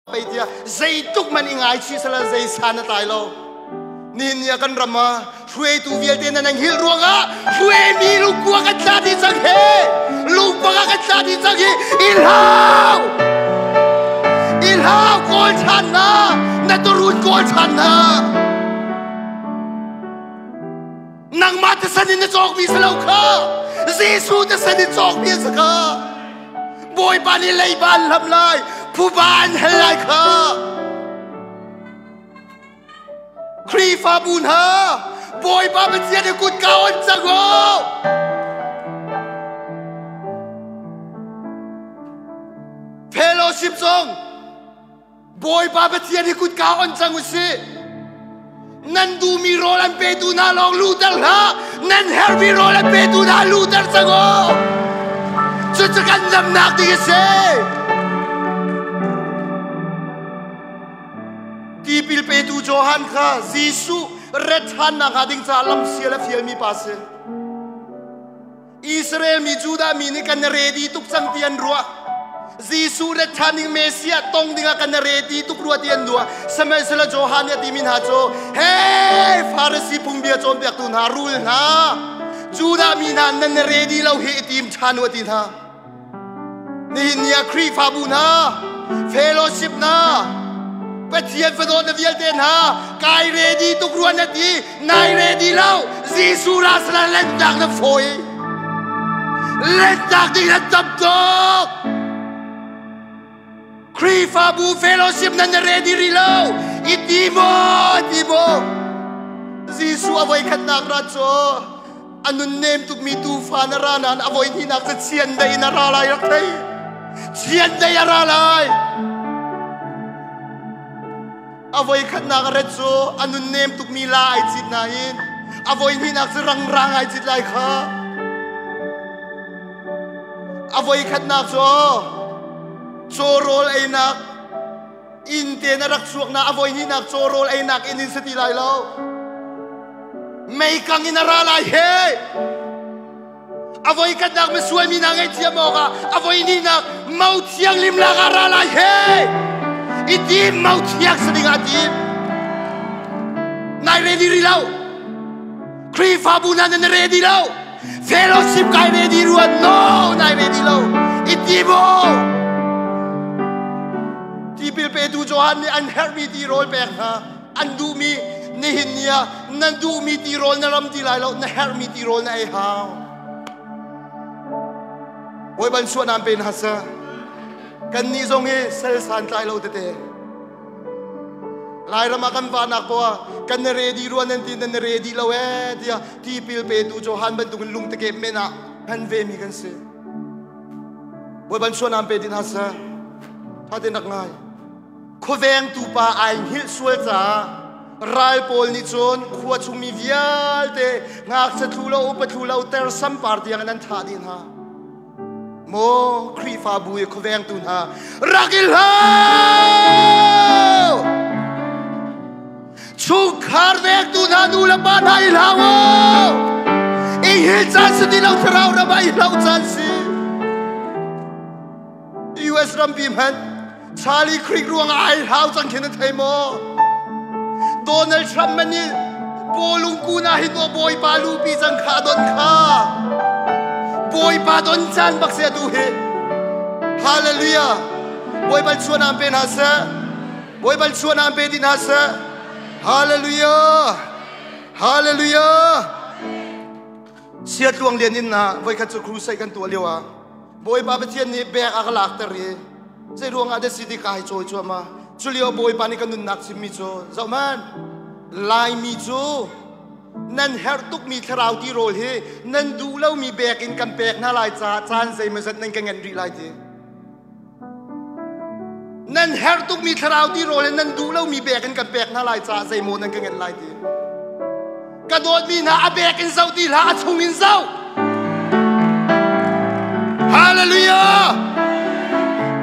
Pei tiah zeitluk man i ngaichih sala zei san a tlai lo. Nihin ni ah kan ram ah hruaitu vialte nan ang hil ruangah hruaimi lungkua kan tla dih cang he, lungpang ah kan tla dih cang hi. I hlau, i hlau, kawl ṭhan na, na turun kawl ṭhan na. Nangmah thisen in na cawkmi si lo kha, Jesuh thisen in cawkmi a si kha. Bawipa nih leiba an hlam lai, phuba an hel lai kha. Khrihfabu hna, Bawipa Pathian i kutka on cang u. Fellowship zong Bawipa Pathian hi kutka on cang u sih. Nan duhmi rawl an petu hna lawng luhter hlah. Nan herhmi rawl an petu hna luhter cang u. Cucu kan damnak ding a si. Tipil petu Johan kha Jesuh ret ṭhannak hnga ding caah lamsial a fialmi pa si. Israel mi, Judah mi nih kan ready tuk cang ti an ruah. Jesuh ret ṭhan ding Messiah tong dingah kan ready tuk rua ti an ruah. Sihmanhsehlaw Johan nih a timi hna cu, "Hey, Farasi phungbia cawnpiaktu hna, rul hna, Judah mi hna, nan ready lo hi i tim ṭhan u," a ti hna. Nihin ni ah Khrihfabu hna, fellowship hna, Pathian fadawt na vialte hna, kai ready tuk rua na ti, nai ready lo, Jesuh ra sala lentak na fawi. Lentak ding na tam tuk. Khrihfabu fellowship nan ready ri lo. I ti maw, ti maw? Jesuh a voi khatnak ra cu a nunnem tukmi tuufa na ra nain a voi hnihnak cu chiandeih in a ra lai, rak thei, chiandeih a ra lai. A voi khatnak a ret cu a nunnem tukmi la ai cit nain a voi hnihnak cu rangrang ai cit lai kha. A voi khatnak cu caw rawl einak inn te na rak chuak na, a voi hnihnak caw rawl einak inn in si ti lai lo, meikang in a ra lai he. A voi khatnak misual mi hna ngaihthiam awkah, a voi hnihnak mo thianghlim lak ah ra lai he. I tim, mo thiang si ding ah tim. Nai ready ri lo. Khrihfabu hna, nan ready lo. Fellowship kai ready ruan, no, nai ready lo. I tim u. Tipil petu Johan nih an herhmi tirawl pek hna, an duhmi. Nihin ni ah nan duhmi tirawl na ram ti lai lo, na herhmi tirawl na ei hau. Bawi ban suah nam pe hna sa. Kan nih zong hi sel san tlai lo tete. Lairam ah kan vahnak poah kan na ready rua nan ti, nan na ready lo ee tiah tipil petu Johan bantukin lung tekep men ah hman ve mi kan si. Bawi ban suah nam pe ti hna sa. Tha te nak ngai. Khuavengtu pa ai hngilh sual caah ral pawl nih cun khua chungmi vialte, ngakchia thlu lo, upa thlu lo, ter sampar tiang in an thah dih hna. Maw Khrihfabu i khuavengtu hna, rak i hlau! Chungkhar vengtu hna, nu le pa hna, i hlau u! I hil caan si ti lo, thlarau ram ah i hlau caan si. US rampi hmanh Charlie Creek ruangah ai hlau cang khin na thei maw? Donald Trump man nih bawlung kun ah hin Bawipa lupi cang kha, don kha. Bawipa don caan bak si atu hi. Hallelujah. Bawipa chuan am pe hna seh. Bawipa chuan am pe ti hna seh. Hallelujah. Hallelujah. Siatluang lian in na voikhat cu crusade kan tuah lio ah Bawipa Pathian nih bek a ka lakter i zei ruangah dah si ti kai cawi cuahmah. Cu lio Bawipa nih ka nunnak chimmi cu, "Zohhmanh, Laimi cu nan herh tukmi thlarau tirawl hi nan duh lomi bek in kan pek hna lai caah caan zeimawzat nan ka ngenh rih lai," ti. "Nan herh tukmi thlarau tirawl hi nan duh lomi bek in kan pek hna lai caah zeimaw nan ka ngenh lai," ti. Ka dawtmi hna, a bek in zoh ti hlah, a chung in zoh. Hallelujah!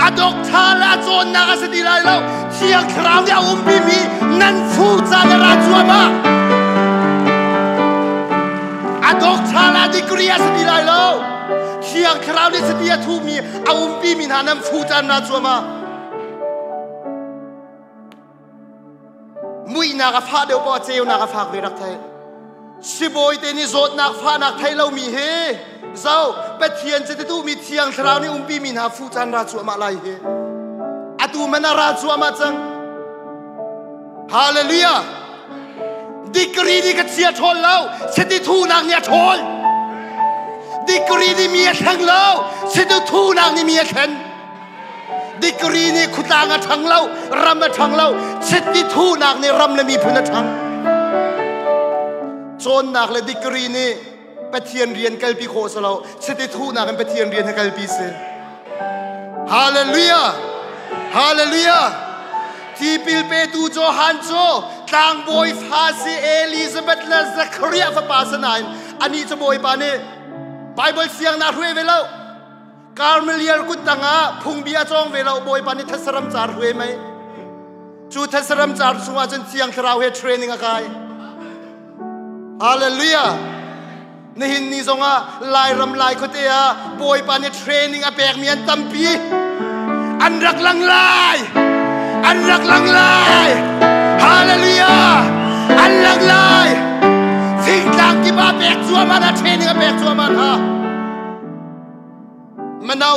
A dok ṭha le a cawnnak a si ti lai lo. Thiang Thlarau nih a umpimi nan fu caan a ra cuahmah. A dok ṭha le a degree a si ti lai lo. Thiang Thlarau nih chiti a thuhmi, a umpimi hna nan fu caan ra cuahmah. Muihnak a fah deuh poah ceunak a fak ve rak thei. Sibawi te nih zawtnak fahnak thei lomi hi zo Pathian cu duhmi Thiang Thlarau nih umpi mi hna fuh caan ra cuahmah lai hi. Atu man a ra cuahmah cang. Hallelujah! Degree nih ka chia ṭhawl lo, chiti thunak nih a ṭhawl. Degree nih mi a thleng lo, chiti thunak nih mi a thlen. Degree nih khutlang a ṭhang lo, ram a ṭhang lo, chiti thunak nih ram le miphun a ṭhang. Cawnnak le degree nih Pathian rian kalpi khawh si lo, chiti thunak in Pathian rian hi kalpi si. Hallelujah! Hallelujah! Tipil petu Johan cu tlangbawi fa si Elizabeth le Zechariah fapa si nain anih cu Bawipa nih Bible siang na hruai ve lo. Karmelial kut tangah phungbia cawng ve lo Bawipa nih thasaram car hruai mei. Cu thasaram car chungah cun Thiang Thlarau he training a kai. Hallelujah! Nihin ni zongah Lairam Lai khuate ah Bawipa nih training a pekmi an tampi. An rak lang lai! An rak lang lai! Hallelujah! An lang lai! Thingtlang kip ah pek cuahmah hna, training a pek cuahmah hna. Mano,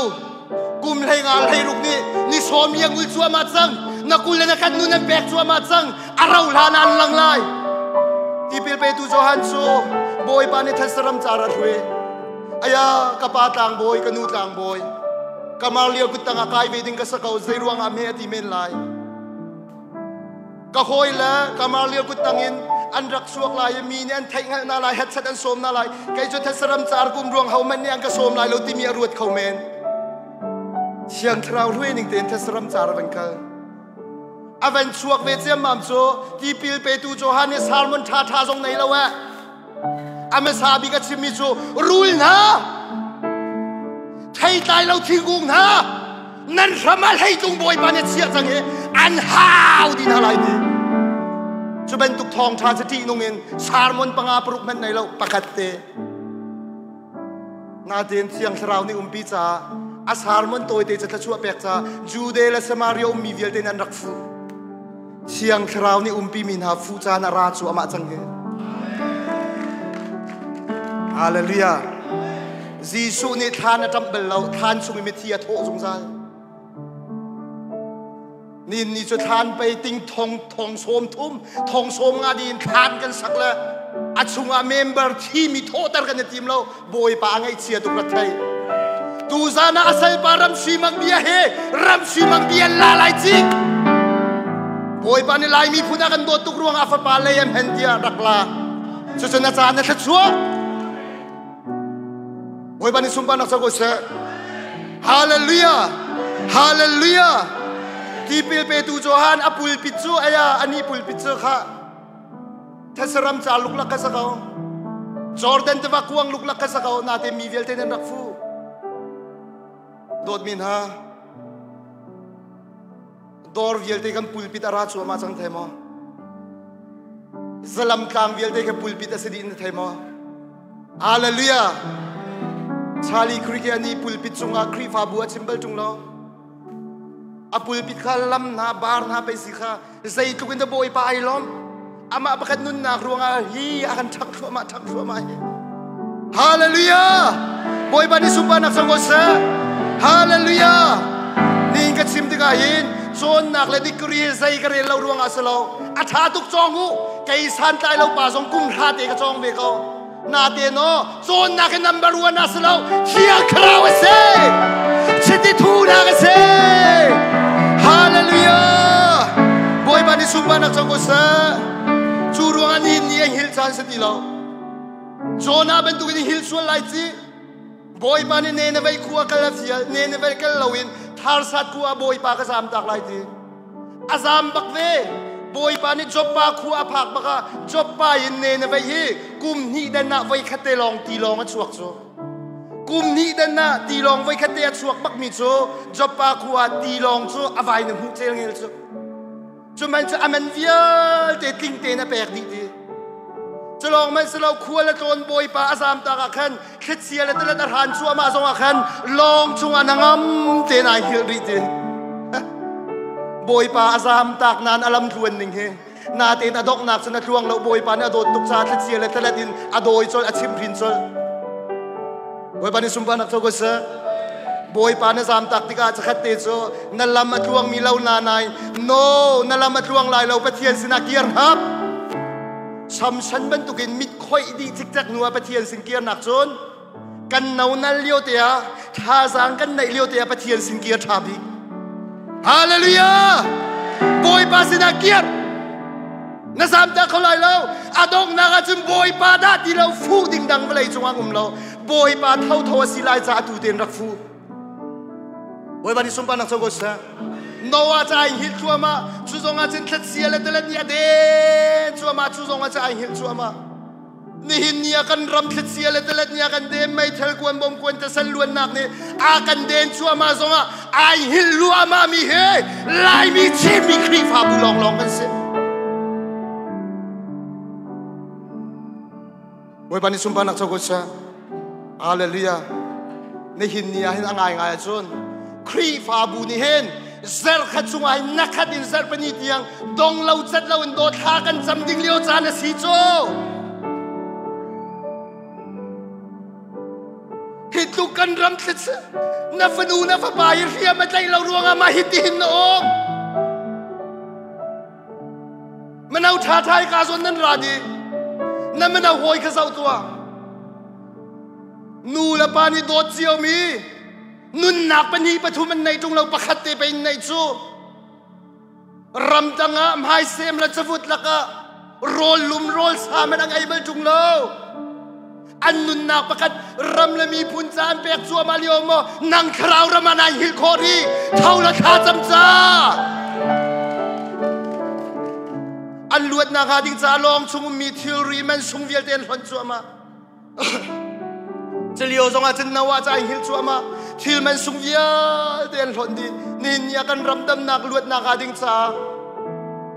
kum hlei nga hlei ruk nih ni sawm liang ul cuahmah cang. Na kul le na kan nun an pek cuahmah cang. A rau hlan ah an lang lai. Tipil petu Johan cu Bawipa nih thetsaram car a hruai. Aya, ka pa tlangbawi, ka nu tlangbawi. Kamar lio kut tangah kai ve ding ka sa ko, zei ruangah hme a ti men lai. Ka hawi le kamar lio kut tangin an rak chuak lai i mi nih an theih hngalh na lai, hetchat an sawm na lai. Kei cu thetsaram car kum ruang ho man nih an ka sawm lai lo timi a ruat kho men. Thiang Thlarau hruai ning tein thetsaram car a van kal. A van chuak ve ciammam cu tipil petu Johan nih sermon ṭhaṭha zong nei lo eh. A hmasa bik a chimmi cu rul hna, theitlai lo thingkung hna, nan hram ah hleitlung Bawipa nih a chiah cang i an hau dih hna lai ti. Cu bantuk thawngṭha cu ṭihnung in sermon panga paruk hmanh nei lo pakhat te. Nain Thiang Thlarau nih umpi caah a sermon tawite cu thluachuah pek caah Jude le Samaria ummi vialte nih an rak fuh. Thiang Thlarau nih umpi mi hna fuh caan a ra cu amah cang hi. Hallelujah. Jesuh nih thlan a ṭamh bal lo, thlan chung i mithi a thawh zungzal. Nin ni cu thlan pei ting thong thong sawm thum thong sawm nga din thlan kan sak le a chungah member thimi thawhter kan i tim lo bawipa a ngaihchia tuk rat thei tuzan ah a salpa ram sui mang bia he ram sui mang bia la lai ci bawipa nih lai miphun ah kan dawt tuk ruangah a fapa lei am hen tiah rak la cucu na caan na thluachuah Bawipa nih sunparnak co ko seh. Hallelujah! Hallelujah! Tipil petu Johan a pulpit cu aya ani pulpit cu kha thasaram ca luklak ka sa ko. Jordan tiva kuang luklak ka sa ko nate mi vialte nan rak fu. Dawtmi hna, dawr vialte kan pulpit a ra cuahmah cang thei maw? Zalam tlang vialte ka pulpit a si dih na thei maw? Hallelujah! Charlie Kirk ani pulpit cungah Khrihfabu a chim bal ṭung lo. A pulpit kha lam hna bar hna pei si kha zeitluk in dah Bawipa ai lawm. Amah pakhat nunnak ruangah hi a kan ṭhangh thluahmah ṭhangh thluahmah hi. Hallelujah! Bawipa nih sunparnak co ko seh. Hallelujah! Nihin ka chim tikah hin cawnnak le degree zei ka rel lo ruangah si lo. A ṭha tuk cawng u. Kei santlai lo pa zong kum hra te ka cawng ve ko. Natein aw cawnnak hi number one a si lo. Thiang Thlarau a si. Chiti thunak a si. Hallelujah! Bawipa nih sunparnak co ko seh. Cu ruangah nihin ni an hil caan si ti lo. Jonah bantukin hil sual lai ci. Bawipa nih Nineveh khua kal a fial. Nineveh kal loin Tharsat khua Bawipa ka zam tak lai ti. A zam bak ve. Bawipa nih Joppa khua a phak bak ah Joppa in Nineveh hi kum hnih dan ah voi khat te lawng tilawng a chuak cu. Kum hnih dan ah tilawng voi khat te a chuak bak mi cu Joppa khua tilawng cu a vai na hmuh cel ngel cu. Cu man cu a man vialte tling tein a pek dih ti. Culawng man silo khua le tlawn bawipa a zam tak ah khan thlichia le tilet a hran cuahmah zong ah khan lawng chungah na ngam tein ai hngilh rih ti. Bawipa a zam tak nain a lam tluan ning hi. Natein a donghnak cun a tluang lo Bawipa nih a dawt tuk caah thlachia le thlalet in a dawi colh a chimhrin colh. Bawipa nih sunparnak co ko seh. Bawipa na zamtak tikah chakhat te cu na lam a tluangmi lo na nain no na lam a tluang lai lo Pathian sinah kir hngap. Samson bantukin mit khoih dih cikcek hnu ah Pathian sin kirnak cun kan no nal lio te ah thazaang kan neih lio te ah Pathian sin kir ṭha bik. Hallelujah! Bawipa sinah kir. Na zamtak kho lai lo. A donghnak ah cun Bawipa dah ti lo fuh ding dang vawlei cungah um lo. Bawipa thotho a si lai caah tu tein rak fu. Bawipa nih sunparnak co ko seh. Noah ca ai hngilh thluahmah. Cu zong ah cun thlatsia le talet nih a den cuahmah. Cu zong ah cun ai hngilh cuahmah. Nihin ni ah kan ram thlichia le talet nih a kan den meithal kuan bom kuan tasal luannak nih a kan den cuahmah zongah ai hngilh luahmah mi hi Laimi Chinmi Khrihfabu lawnglawng kan si. Bawipa nih sunparnak co ko seh. Hallelujah. Nihin ni ah hin a ngaingai ahcun Khrihfabu nih hin zarkhat chungah hin nakhat in zarhpini tiang dong lo cat lo in dawthla kan cam ding lio caan a si cu. Hi tluk kan ram thlit na fanu na fapa hi hriam a tlaih lo ruangah mah hi tihin na um. Mano ṭha ṭha i ka zawn nan ra dih. Na mano hawi kha zoh tuah. Nu le pa nih dawt ciomi nunnak pahnih pathum an neih ṭung lo pakhat te pei in neih cu. Ramdang ah hmaisem le cavut lakah rawl lum rawl sa man a ngei bal ṭung lo. An nunnak pakhat ram le miphun ca an pek cuahmah lio maw nang thlarau ram ah nai hngilh khawh rih tho la thla cam ca an luatnak hnga ding ca lawng chung ummi thilri man sung vialte an hlonh cuahmah Culio zongah cun Noah ca ai hngilh cuahmah thil man sung vialte an hlonh dih nihin ni ah kan ram damnak luatnak hnga ding caah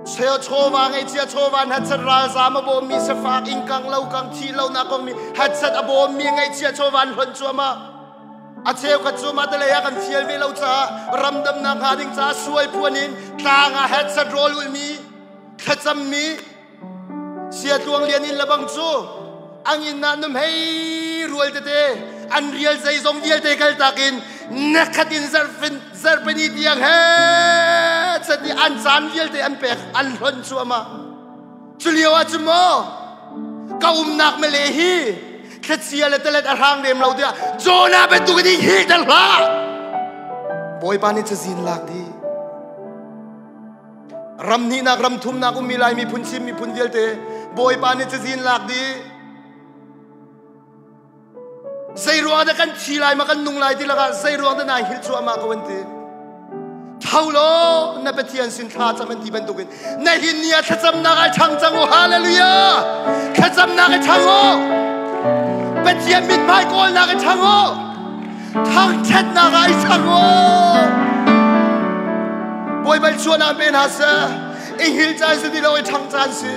Chawva ngaihchia chawva hatsat ralzam a bawmmi safak ingkang lokang thi lonak kong mi hatsat a bawmmi ngaihchia chawva an hlonh cuahmah a cheukhat cu mah telei ah kan fial ve lo caah ramdamnak hnga ding caah sual phuan in tlang ah hatsat rawl ulmi thlacammi Siatluang lian in lebang cu ang inn ah num hei rual tete an rial zeizong vialte kal tak in nakhat in zarhpin zarhpini tiang he chan i an caan vialte an pek an hlonh cuahmah cu lio ah cu maw ka umnak male hi thlachia le talet a hrang lem lo tiah Jonah bantuk in hi tel hlah Bawipa nih cazin lak dih Ram hnihnak ram thumnak ummi Lai miphun Chin miphun vialte Bawipa nih cazin lak dih. Zei ruang dah kan thi lai ma kan nung lai ti lakah zei ruang dah nai hngilh cuahmah ko an ti. Tho law na Pathian sin thla cam an ti bantukin na hin ni ah thlacamnak ai chang cang u hallelujah thlacamnak ai chang u Pathian mithmai kawlnak ai chang u Thangṭhatnak ah i chang u. Bawipa chuahnak pe hna seh. I hngilh caan si ti lo i ṭhang caan si.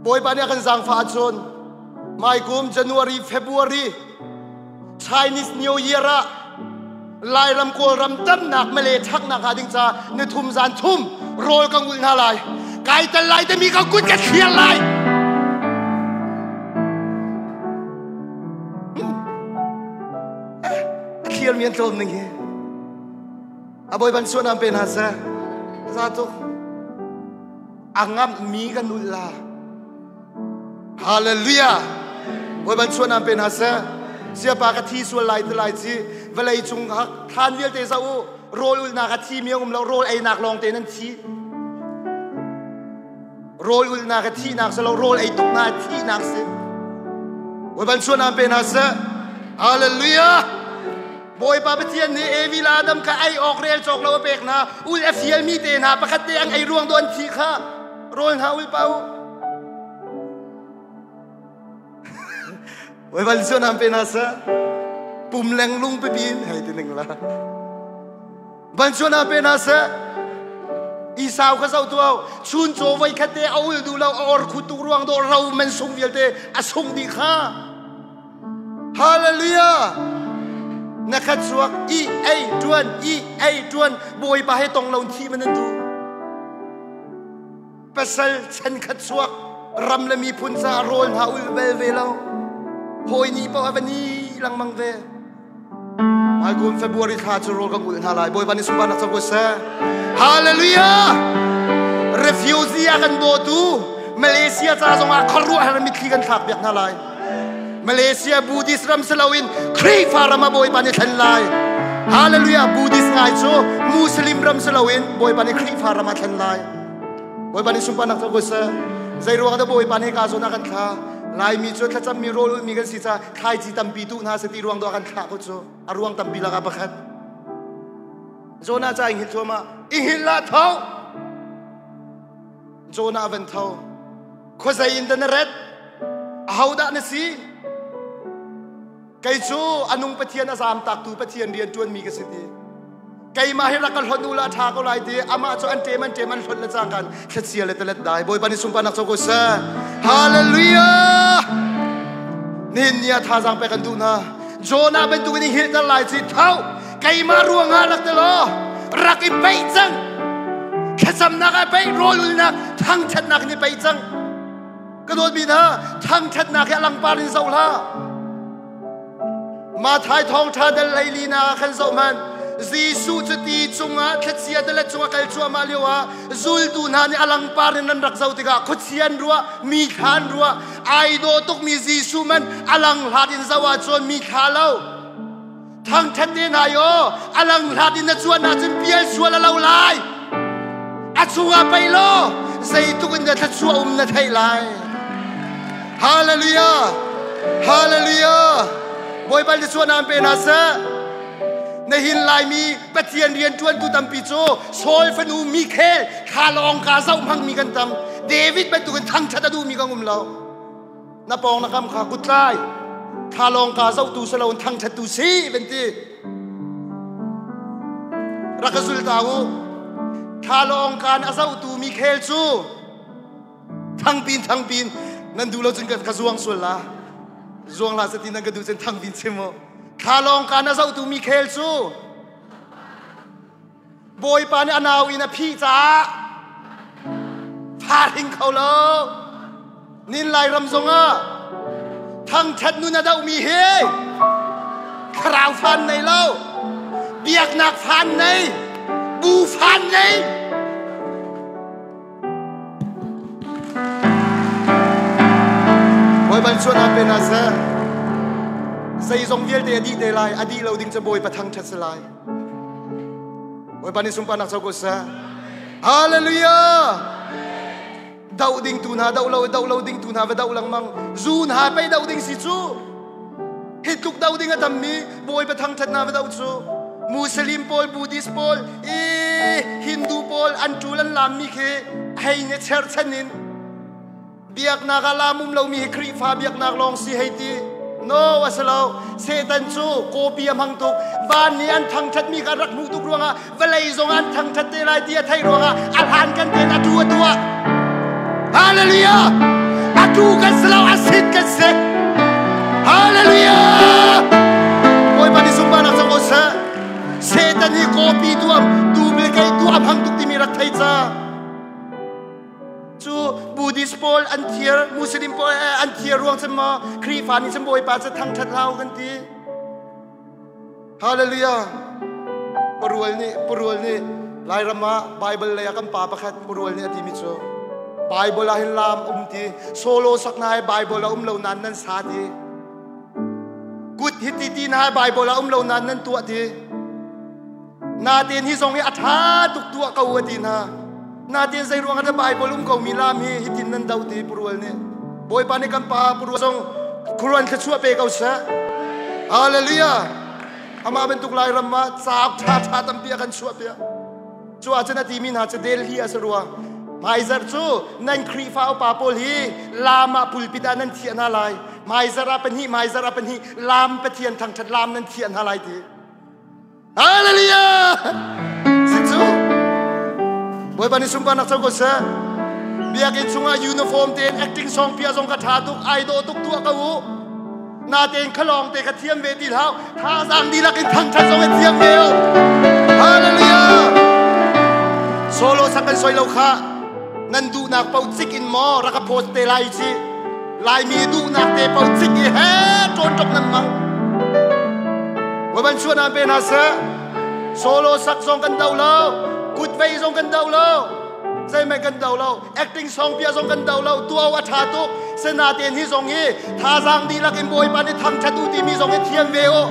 Bawipa nih a kan zaangfah ahcun hmaikum January, February Chinese New Year ah Lairam Kawlram tamnak Malay ṭhaknak hnga ding ca ni thum zan thum rawl ka ngulh hna lai. Kai tel lai timi ka kut ka thliar lai. A thliarmi an tlawm ning hi. A bawi ban suan an pe hna seh. Za tuk. A ngamhmi kan ulh la. Hallelujah. Bawi ban suan an pe hna seh. Siapa ka thi sual lai ti lai ci vawlei cung thlan vialte za u rawl ulnak a thi mi um lo rawl einak lawng te nan thi. Rawl ulnak a thihnak si lo rawl ei tuk na thihnak si. Bawipa chuan pe hna seh. Hallelujah. Bawipa Pathian nih Evi le Adam kha ei awk rel cawk lo a pek hna. Ul a fialmi te hna pakhat te ang ei ruang do an thi kha rawl hna ul pa u. Bawipa chuan pe hna seh. Pum leng lung pipi in hei ti ning la. Van chuan ah pe hna seh. Esau kha zoh tuah chun caw voi khat te a ul duh lo a or khu tuk ruang dawh ro man sung vialte a sung dih kha. Hallelujah. Na khat chuak i ei tuan i ei tuan bawipa he tong lo thi man an duh. Pasal chenkhat chuak ram le miphun caah rawl hna ul bel ve lo. Hawi ni paoh a va ni lengmang ve. Hmaikun February thla cu rawl kan ulh hna lai. Bawipa nih sunparnak co ko seh. Hallelujah! Refugee a kan dawtu Malaysia ca zongah khuaruahhar mitthli kan thlak piak hna lai. Malaysia Buddhist ram si loin Khrihfa ram ah Bawipa nih thlen lai. Hallelujah! Buddhist ngai cu Muslim ram si loin Bawipa nih Khrihfa ram ah thlen lai. Bawipa nih sunparnak co ko seh. Zei ruang dah Bawipa nih ka zawn a kan thla? Laimi cu thlacammi rawl ulmi kan si caah thlaici tampi tuh hna seh ti ruang dawh a kan thlah ko cu. A ruang tampi lakah pakhat. Jonah ca in hil thuamah i hil la tho. Jonah van tho. Khuazei in dah na ret? Ahodah na si? Kei cu a nung Pathian a zaam taktu Pathian rian ṭuanmi ka si ti. Keimah hi rak ka hlonh u la ṭha ko lai ti. Amah cu an ṭem an ṭem an hlonh le cangkan thlachia le talet dai. Bawipa nih sunparnak co ko seh. Hallelujah! Nihin ni ah thazaang pek kan duh hna. Jonah bantukin i hngilhter lai ci tho. Keimah ruangah rak ti law rak i peih cang. Thlacamnak ah peih, rawlulnak, thangṭhatnak in i peih cang. Ka dawtmi hna, thangṭhatnak hi a langpar in zoh hlah. Mathai thawngṭha dal 14 ah khan zoh hmanh. Jesuh cu ti cungah thlachia tilet cungah kal cuahmah lioah zultu hna nih a langpar in an rak zoh tikah khuachia an ruah, mi thla an ruah. Ai dawh tukmi Jesuh man a langhlat in zoh ahcun mi thla lo. Thangṭhat te hna yo, a langhlat in na cuan ahcun pial sual a lo lai. A chungah pei law zeitluk in dah thluachuah um na theih lai. Hallelujah! Hallelujah! Bawipa nih suah naan pe hna seh. Na hin Laimi Pathian rian ṭuantu tampi cu Saul fanu Mikhel thlalawng ka zoh hmangmi kan tam. David bantukin thangṭhat a duhmi kan um lo. Na pawng na kam kha kutlai thlalawng ka zohtu si loin thangṭhattu si van ti. Rak ka zul ta u. Thlalawng kaan a zohtu Mikhel cu thangpin thangpin nan duh lo cun ka zuang sual la. Zuang la sati nan ka duh cun thangpin chim u. Thlalawng kaan a zohtu Mikhel cu Bawipa nih a nau in a phih caah fa hring kho lo. Nin Lairam zongah thangṭhat nun a dohmi hi thlarau fan nei lo, biaknak fan nei, bu fan nei. Bawipa nih sualnak pe hna seh. Zeizong vialte a dih te lai, a dih lo ding cu Bawipa thangṭhat si lai. Bawipa nih sunparnak co ko seh. Hallelujah! Doh ding tu hna doh lo doh lo ding tu hna va doh lengmang. Zu hna pei doh ding si cu. Hi tluk doh ding a tammi Bawipa thangṭhat hna va doh cu. Muslim pawl, Buddhist pawl, i Hindu pawl an ṭul an lammi khi hei ne cherchan in biaknak ah lam um lomi hi Khrihfa biaknak lawng si hei ti. No, a si lo. Satan cu kawpi a hmang tuk. Van nih an thangṭhatmi kha rak hmuh tuk ruangah vawlei zong an thangṭhat te lai ti a theih ruangah a hlan kan ten a tu a tuah. Hallelujah! A tu kan si lo, a sit kan si. Hallelujah! Bawipa nih sunparnak cang ko seh. Satan hi kawpi tuam, duplicate tuah hmang tuk timi rak thei ca. Cu Buddhist pawl an thiar, Muslim pawl an thiar ruang cun maw Khrihfa nih cun Bawipa cu thangṭhat hau kan ti. Hallelujah! Parual nih Parual nih Lairam ah Bible lei ah kan pa pakhat Parual nih a timi cu Bible ah hin lam um ti solo sak na hai Bible a um lo nain nan sa ti kut hi ti ti na hai Bible a um lo nain nan tuah ti natein hi zong hi a ṭha tuk tuah ko a ti hna natein zei ruang ah dah Bible um ko mi lam hi hitin nan do ti Parual nih Bawipa nih kan pa Parual zong khuruan thluachuah pe ko seh. Hallelujah. Amah bantuk Lairam ah cauk ṭha ṭha tampi a kan chuah piak. Cu ahcun a timi hna cu Delhi a si rua. Hmaizarh cu nan Khrihfa upa pawl hi lam ah pulpit ah nan thiah hna lai. Hmaizarh ah pahnih, hmaizarh ah pahnih, lam Pathian thangṭhat lam nan thiah hna lai ti. Hallelujah! Si cu Bawipa nih sunparnak co ko seh. Biakinn chungah uniform tein acting song pia zong ka ṭha tuk, ai dawh tuk tuah ko u. Natein khalawng te ka thiam ve ti hlah. Thazaang dihlak in thangṭhat zong in thiam ve u. Hallelujah! Solo sak kan soi lo kha. Nan duhnak paoh cik in maw rak ka post te lai ci? Laimi duhnak te paoh cik i he ṭawnṭok nan hmang. Voi ban chuah nan pe hna seh. Solo sak zong kan do lo. Kut vei zong kan do lo. Zeihmanh kan do lo. Acting song pia zong kan do lo. Tuau a ṭha tuk. Senaten hi zong hi thazaang dihlak in Bawipa nih thangṭhat u timi zong hi thiam ve u.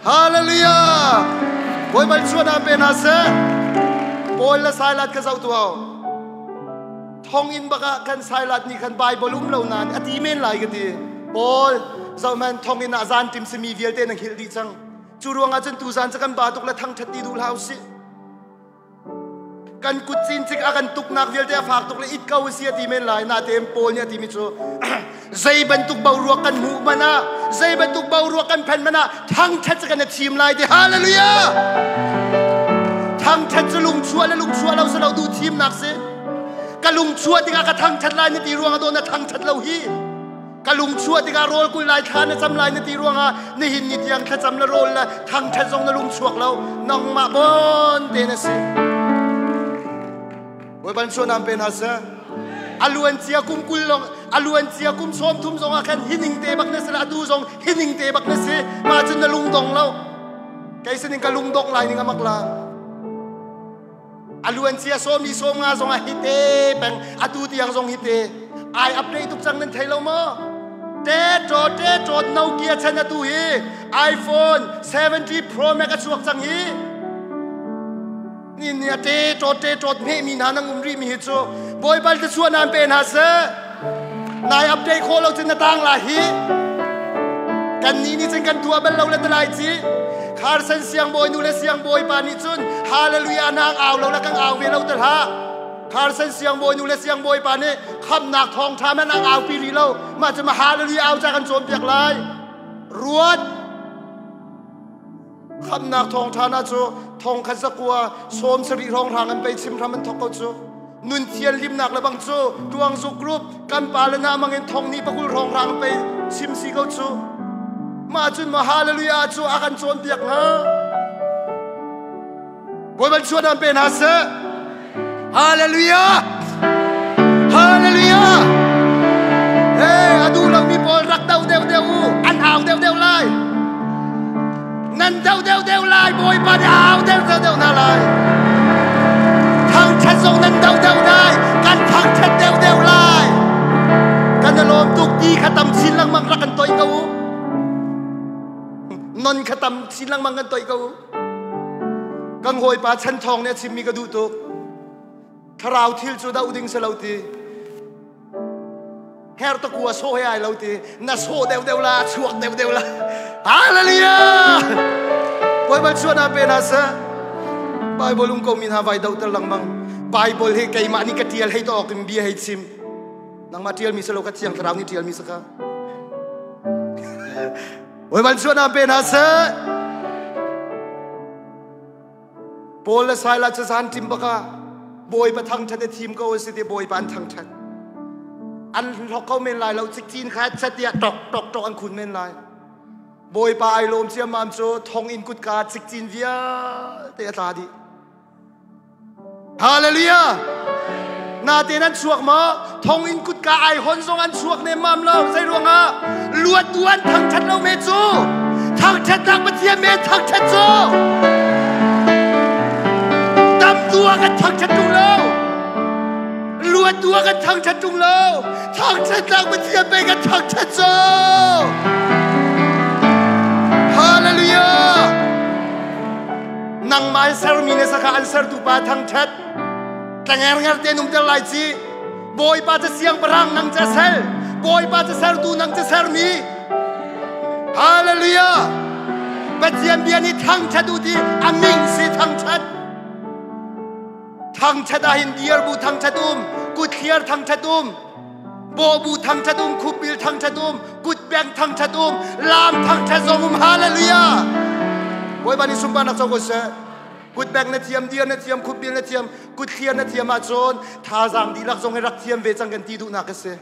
Hallelujah! Bawipa chuah nan pe hna seh. Paul le Silas ka zoh tuah. Thonginn bak ah kan Silas nih khan Bible um lo nain a ti men lai ka ti. Paul, zohman thonginn ah zan tim simi vialte na hngilh dih cang. Cu ruangah cun tuzan cu kan ba tuk le thangṭhat ti duh hlah usih. Kan kut cincik a kan tuknak vialte a fak tuk le it ko si a ti men lai. Natein Paul nih a timi cu zei bantuk boruak kan hmuh hmanh ah, zei bantuk boruak kan phen hmanh ah thangṭhat cu kan i thim lai ti. Hallelujah! Thangṭhat cu lungchuah le lungchuah lo si lo duh thimnak si. Ka lungchuah tikah ka thangṭhat lai na ti ruangah daw na thangṭhat lo hi. Ka lungchuah tikah rawl kul lai thla na cam lai na ti ruangah nihin ni tiang thlacam le rawl le thangṭhat zong na lungchuak lo. Nangmah bon te na si. Bawipa suanam pe hna seh. A luan cia kum 20 long a luan cia kum 30 zong ah khan hining te bak na si atu zong hining te bak na si. Ma cun na lung dong lo. Kei sining ka lung dong lai ning amak la. A luan cia sawmi sawm nga zong ah hite peng atu tiang zong hite ai update tuk cang nan thei lo maw? Te to te to Nokia chan atu hi iPhone 70 Pro Max a chuak cang hi. Ni ni a te to te to hne mi hna nang um ri mi hi cu Bawipa te chuah nan pe hna seh. Nai update kho lo cun na tang la hi. Kan ni nih cun kan tuah bal lo le talai ci. Kharsan siangbawi nu le siangbawi pa nih cun hallelujah nang au lo le kan au ve lo te hlah. Kharsan siangbawi nu le siangbawi pa nih khamnak thawngtha man ang au pi rih lo. Mah cu ma hallelujah au ca kan cawnpiak lai. Ruat Khamnak thawngṭha na cu thong khat zakua 70 hrawng hrang an pei chim hram an thok ko cu. Nun thian limnak le bang cu tuangzu group kan pa le na mangin thong ni pakul hrawng hrang an pei chim si ko cu. Mah cun ma hallelujah cu a kan cawnpiak hnga. Bawipa chuah dan pe hna seh. Hallelujah! Hallelujah! Hey, a duh lomi pawl rak do deuh deuh u. An au deuh deuh lai. Nan do deuh deuh lai. Bawipa nih a au deuh deuh deuh hna lai. Thangṭhat zong nan do deuh lai. Kan thangṭhat deuh deuh lai. Kan i lawm tuk ti kha tam chin lengmang rak kan toih ko u. Non kha tam chin lengmang kan toih ko u. Kan hawipa Chan Thawng nih a chimmi ka duh tuk. Thlarau thil cu doh ding si lo ti. Her takua sawh he ai lo ti. Na sawh deuh deuh la, chuak deuh deuh la. Hallelujah! Bawipa chuan pe na sa. Bible um ko mi hna vai doh ter lengmang. Bible hi keimah nih ka tial hei to awk in bia hei chim. Nangmah tial mi si lo ka thiang thlarau nih tial mi si ka. Bawipa chuan pe hna seh. Paul le Silas cu zan ṭim bak ah Bawipa thangṭhat i thim ko a si ti Bawipa an thangṭhat. An hlok ko men lai lo cikcin kha chat tiah tok tok tok an khun men lai. Bawipa ai lawm ciammam cu thonginn kutka cikcin vialte a tla dih. Hallelujah! Natein an chuak maw? Thonginn kutka ai hon zong an chuak nemmam lo. Zei ruangah? Luat tu an thangṭhat lo me cu. Thangṭhatnak Pathian me thangṭhat cu. Tam tu ah kan thangṭhat ṭung lo. Luat tu ah kan thangṭhat ṭung lo. Thangṭhatnak Pathian me kan thangṭhat cu. Hallelujah! Nangmah an sermi na saka an sertu pa thangṭhat tlangernger te num ter lai ci Bawipa ca siangpahrang nang ca sel Bawipa ca sertu nang ca sermi Hallelujah Pathian bia nih thangṭhat u ti a min si thangṭhat thangṭhat ahhin diarbu thangṭhat um kutthliar thangṭhat um bawbu thangṭhat um khupbil thangṭhat um kutbeng thangṭhat um lam thangṭhat zong um hallelujah Bawipa nih sunparnak co ko seh kutbeng na thiam dir na thiam khupbil na thiam kutthliar na thiam ahcun thazaang dihlak zong hi rak thiam ve cang kan ti duhnak a si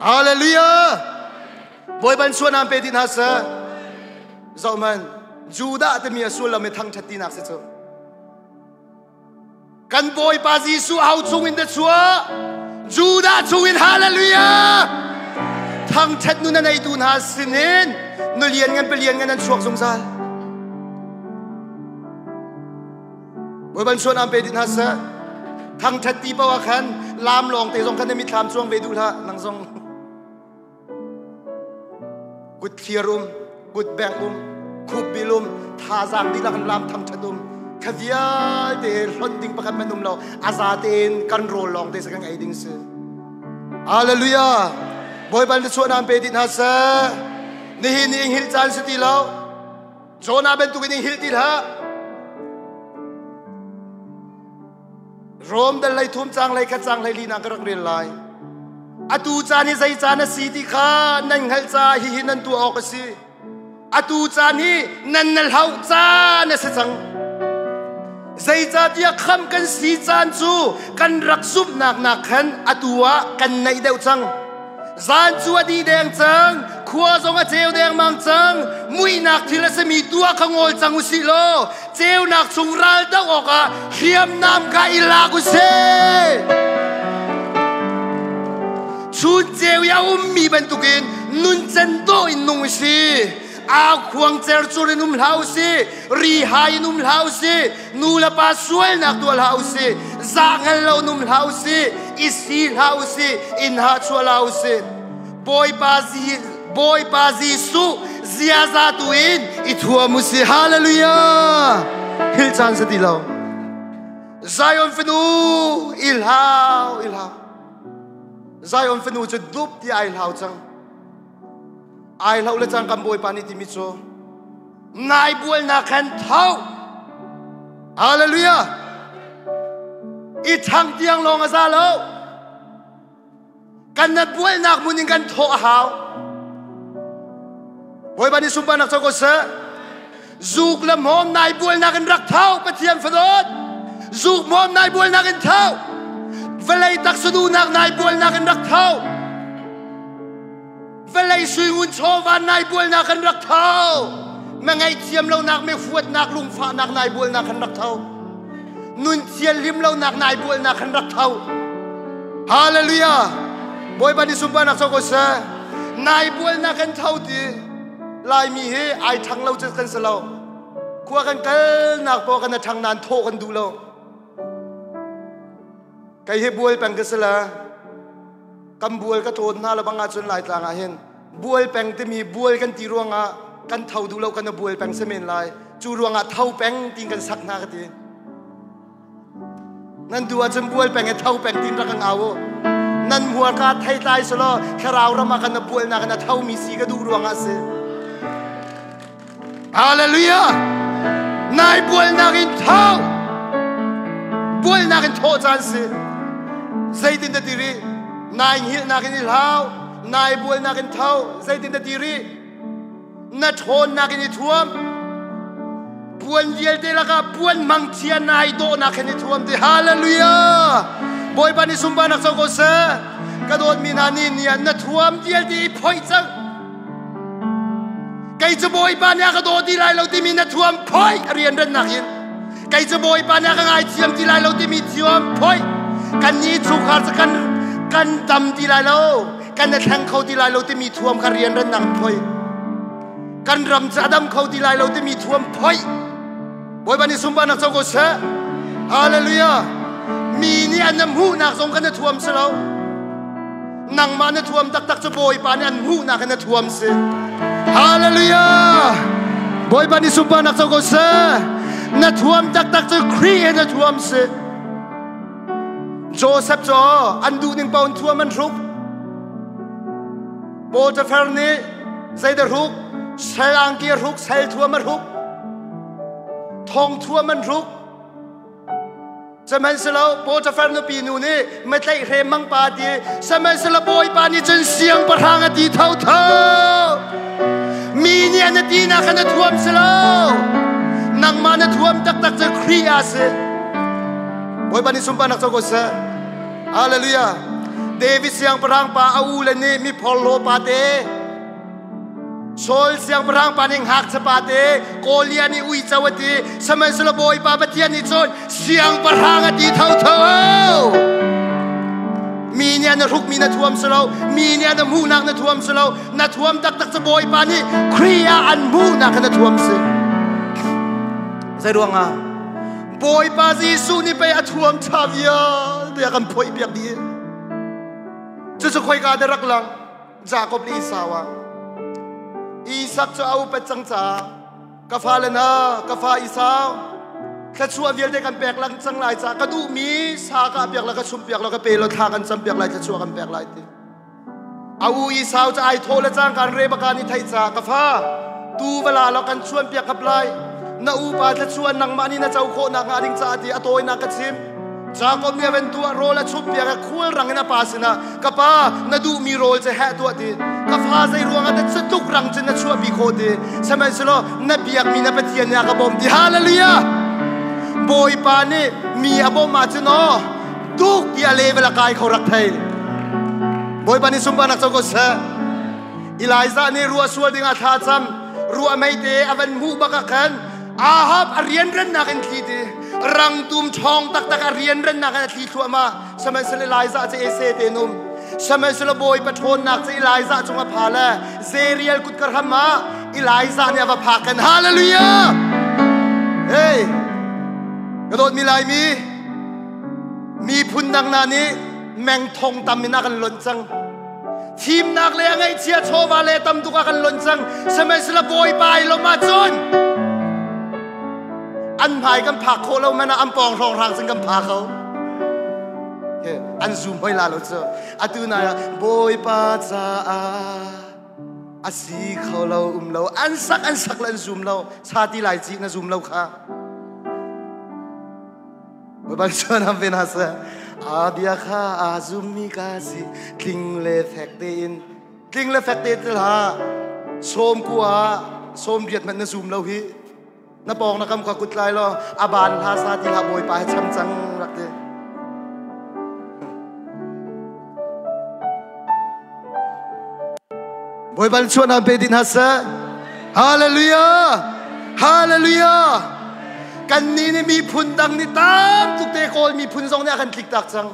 hallelujah Bawipa in suanam pe ti hna seh zoh man Judah timi a sullam i thangṭhat tinak si cu. Kan Bawipa Jesuh au chungin na chuah. Judah chungin hallelujah. Thangṭhat nun a neitu hna sinin nu lian ngan palian ngan an chuak zungzal. Bawipa suan am pe dit hna seh. Thangṭhat ti paoh ah khan lam lawng te zong khan na mitthlam cuang ve duh hlah nang zong. Kut thlir um, kut bengh um, khup bil um, thazaang dihlak in lam thangṭhat um. Kha vialte hlonh ding pakhat hmanh um lo. A za tein kan rawl lawng te sa kan ei ding si. Hallelujah. Bawipa nih chuah nan pe dih hna seh. Nihin ni hngilh caan si ti lo. Jonah bantukin in hngilh ti hlah. Rom dal lei thum cang lei khat cang lei li na ka rak rel lai. Atu caan hi zei caan a si ti kha nan hngalh caah hihi nan tuah awk a si. Atu caan hi nan na hloh caan a si cang. Zeicahtiah khamh kan si caan cu kan rak zumhnak nak khan atu ah kan naih deuh cang. Zan cu a dih deng cang, khua zong a ceu dengmang cang. Muihnak thil a simi tuah kha ngawl cang u sih law ceunak chung ral doh awkah hriamnam kha i lak u sih. Chun ceu i a ummi bantukin nuncen dawh in nung u sih. Au khuang cercur in um hlah u sih, ri hai in um hlah u sih, nu le pa sualnak tuah hlah u sih, zahngal lo in um hlah u sih, i si hlah u sih, inn ha chuah hlah u sih. Bawipa Bawipa Jesuh ziaza tu in i thuam u sih. Hallelujah! Hil caan si ti lo. Zion fanu i hlau, i hlau. Zion fanu cu dup ti ai hlau cang. Ai hlo le cang kan Bawipa nih timi cu nai bualnak khan tho. Hallelujah! I ṭhang tiang lawng a za lo. Kan na bualnak hmun in kan thawh a hau. Bawipa nih sunparnak co ko seh. Zuk le hmawm nai bualnak in rak tho Pathian fadawt. Zuk hmawm nai bualnak in tho. Vawlei taksa duhnak nai bualnak in rak tho. Vawlei suingun chawva nai bualnak kan rak tho. Na ngaihthiam lonak me huatnak lungfahnak nai bualnak kan rak tho. Nun thianhlim lonak nai bualnak kan rak tho. Hallelujah. Bawipa nih sunparnak co ko seh. Nai bualnak kan tho ti. Laimi hi ai ṭhang lo cu kan si lo. Khua kan kalnak paoh kan ṭhang nain thawh kan duh lo. Kei hi bual peng ka si le kan bual ka tlawn hna le bang ahcun Laitlang ah hin bual peng timi bual kan ti ruangah kan tho duh lo kan i bual peng si men lai. Cu ruangah tho peng tiin kan sak hna ka ti. Nan duh ahcun bual peng i tho peng tiin rak kan au u. Nan hmuarka theitlai selaw thlarau ram ah kan i bualnak in a thomi si ka duh ruangah a si. Hallelujah! Nai bualnak in tho! Bualnak in thawh caan si. Zeitin na ti rih? Nai hngilhnak in i hlau. Nai bualnak in tho. Zeitin na ti rih? Na ṭhawnnak in i thuam. Puan vialte lakah puan mangchia nai dawhnak hin i thuam ti. Hallelujah! Bawipa nih sunparnak co ko seh. Ka dawtmi hna nih ni ah na thuam vialte i phoih cang. Kei cu Bawipa nih a ka daw ti lai lo timi na thuam phoih a rianrannak in. Kei cu Bawipa nih a ka ngaithiam ti lai lo timi thuam phoih. Kan nih chungkhar cu kan kan dam ti lai lo, kan i thleng kho ti lai lo timi thuam kha rianrannak in phoih. Kan ram cu a dam kho ti lai lo timi thuam phoih. Bawipa nih sunparnak co ko seh. Hallelujah. Mi nih an na hmuhnak zong kan na thuam si lo. Nangmah na thuam taktak cu Bawipa nih an hmuhnak in na thuam si. Hallelujah. Bawipa nih sunparnak co ko seh. Na thuam taktak cu Khrih he na thuam si. Joseph cu an duh ning paoh in thuam an hruk. Potiphar nih zeidah hruk? Sal angki a hruk, sal thuam a hruk. Thong thuam an hruk. Sihmanhsehlaw Potiphar nupi nu nih matlaih mang pa ti sihmanhsehlaw Bawipa nih cun siangpahrang a ti thotho. Mi nih an ti nak khan na thuam si lo. Nangmah na thuam taktak cu Khrih ah si. Bawipa nih sunparnak co ko seh. Hallelujah. David siangpahrang pa a u le nih mi phorhlaw pa te. Saul siangpahrang pa nih ngakchia te Goliath nih uico a ti. Sihmanhsehlaw Bawipa Pathian nih cun siangpahrang a ti thotho. Mi nih an hrukmi na thuam si lo, mi nih an hmuhnak na thuam si lo, na thuam taktak cu Bawipa nih Khrih ah an hmuhnak kha na thuam si. Zei ruangah? Bawipa Jesuh nih pei a thuam ṭha vialte a kan phoih piak dih. Cucu khoika dah rak lang? Jakob le Esau ah. Isak cu a upat cang caah ka fale hna, ka fa Esau, thluachuah vialte kan pek lang cang lai caah ka duhmi sa ka piak la ka chum piak la ka pe law thla kan cam piak lai thluachuah kan pek lai ti. A u Esau cu ai thawh le cangka in Rebekah nih theih caah ka fa tu va la law kan chuan piak hap lai na upa thluachuah nangmah nih na co khawh nak hnga ding caah ti a tawinak ka chim. Jakob nih a van tuah rawl a chumh piak i khual rang in a pa sinah ka pa na duhmi rawl cu heh tuah ti ka fa zei ruangah dah cutluk rang cun na chuahpi khawh ti sihmanhsehlaw na biakmi na Pathian nih a ka bawmh ti hallelujah Bawipa nih mi a bawmh ahcun aw tuk ti a level a kai kho rak thei Bawipa nih sunparnak co ko seh Elijah nih ruah sual dingah thla cam ruah meite a van hmuh bak ah khan Ahab a rianrennak in thli ti rangtum ṭhawng taktak a rianrennak in a thli thluahmah sihmanhsehlaw Elijah cu ese te um sihmanhsehlaw Bawipa ṭhawnnak cu Elijah cung a pha le Zerial kutka hram ah Elijah nih a va phak kan hallelujah hey ka dawtmi Laimi miphun dang hna nih meng thong tam in a kan lonh cang Thimnak le a ngaihchia chawva le tam tuk ah kan lonh cang. Sihmanhsehlaw Bawipa ai lawmh ahcun an hmai kan phak khawh lo man ah an pawng hrawng hrang cun kan pha kho. An zoom hoi la lo cu. Atu nai ah Bawipa caah a si kho lo um lo an sak an sak le an zoom lo sa ti lai ci na zoom lo kha Bawipa chuan am ve hna seh. A bia kha aa zummi ka si tling le fek tein tling le fek te til ha sawm kua sawm riat hmanh na zum lo hi na pawng na kam kha kut lai law a ban hla sa ti hlah bawipa he cham cang rak ti Bawipa chuan am pe din ha seh Hallelujah Hallelujah Kannih nih miphun dang nih tam tuk te Kawl miphun zong nih a kan tliktak cang.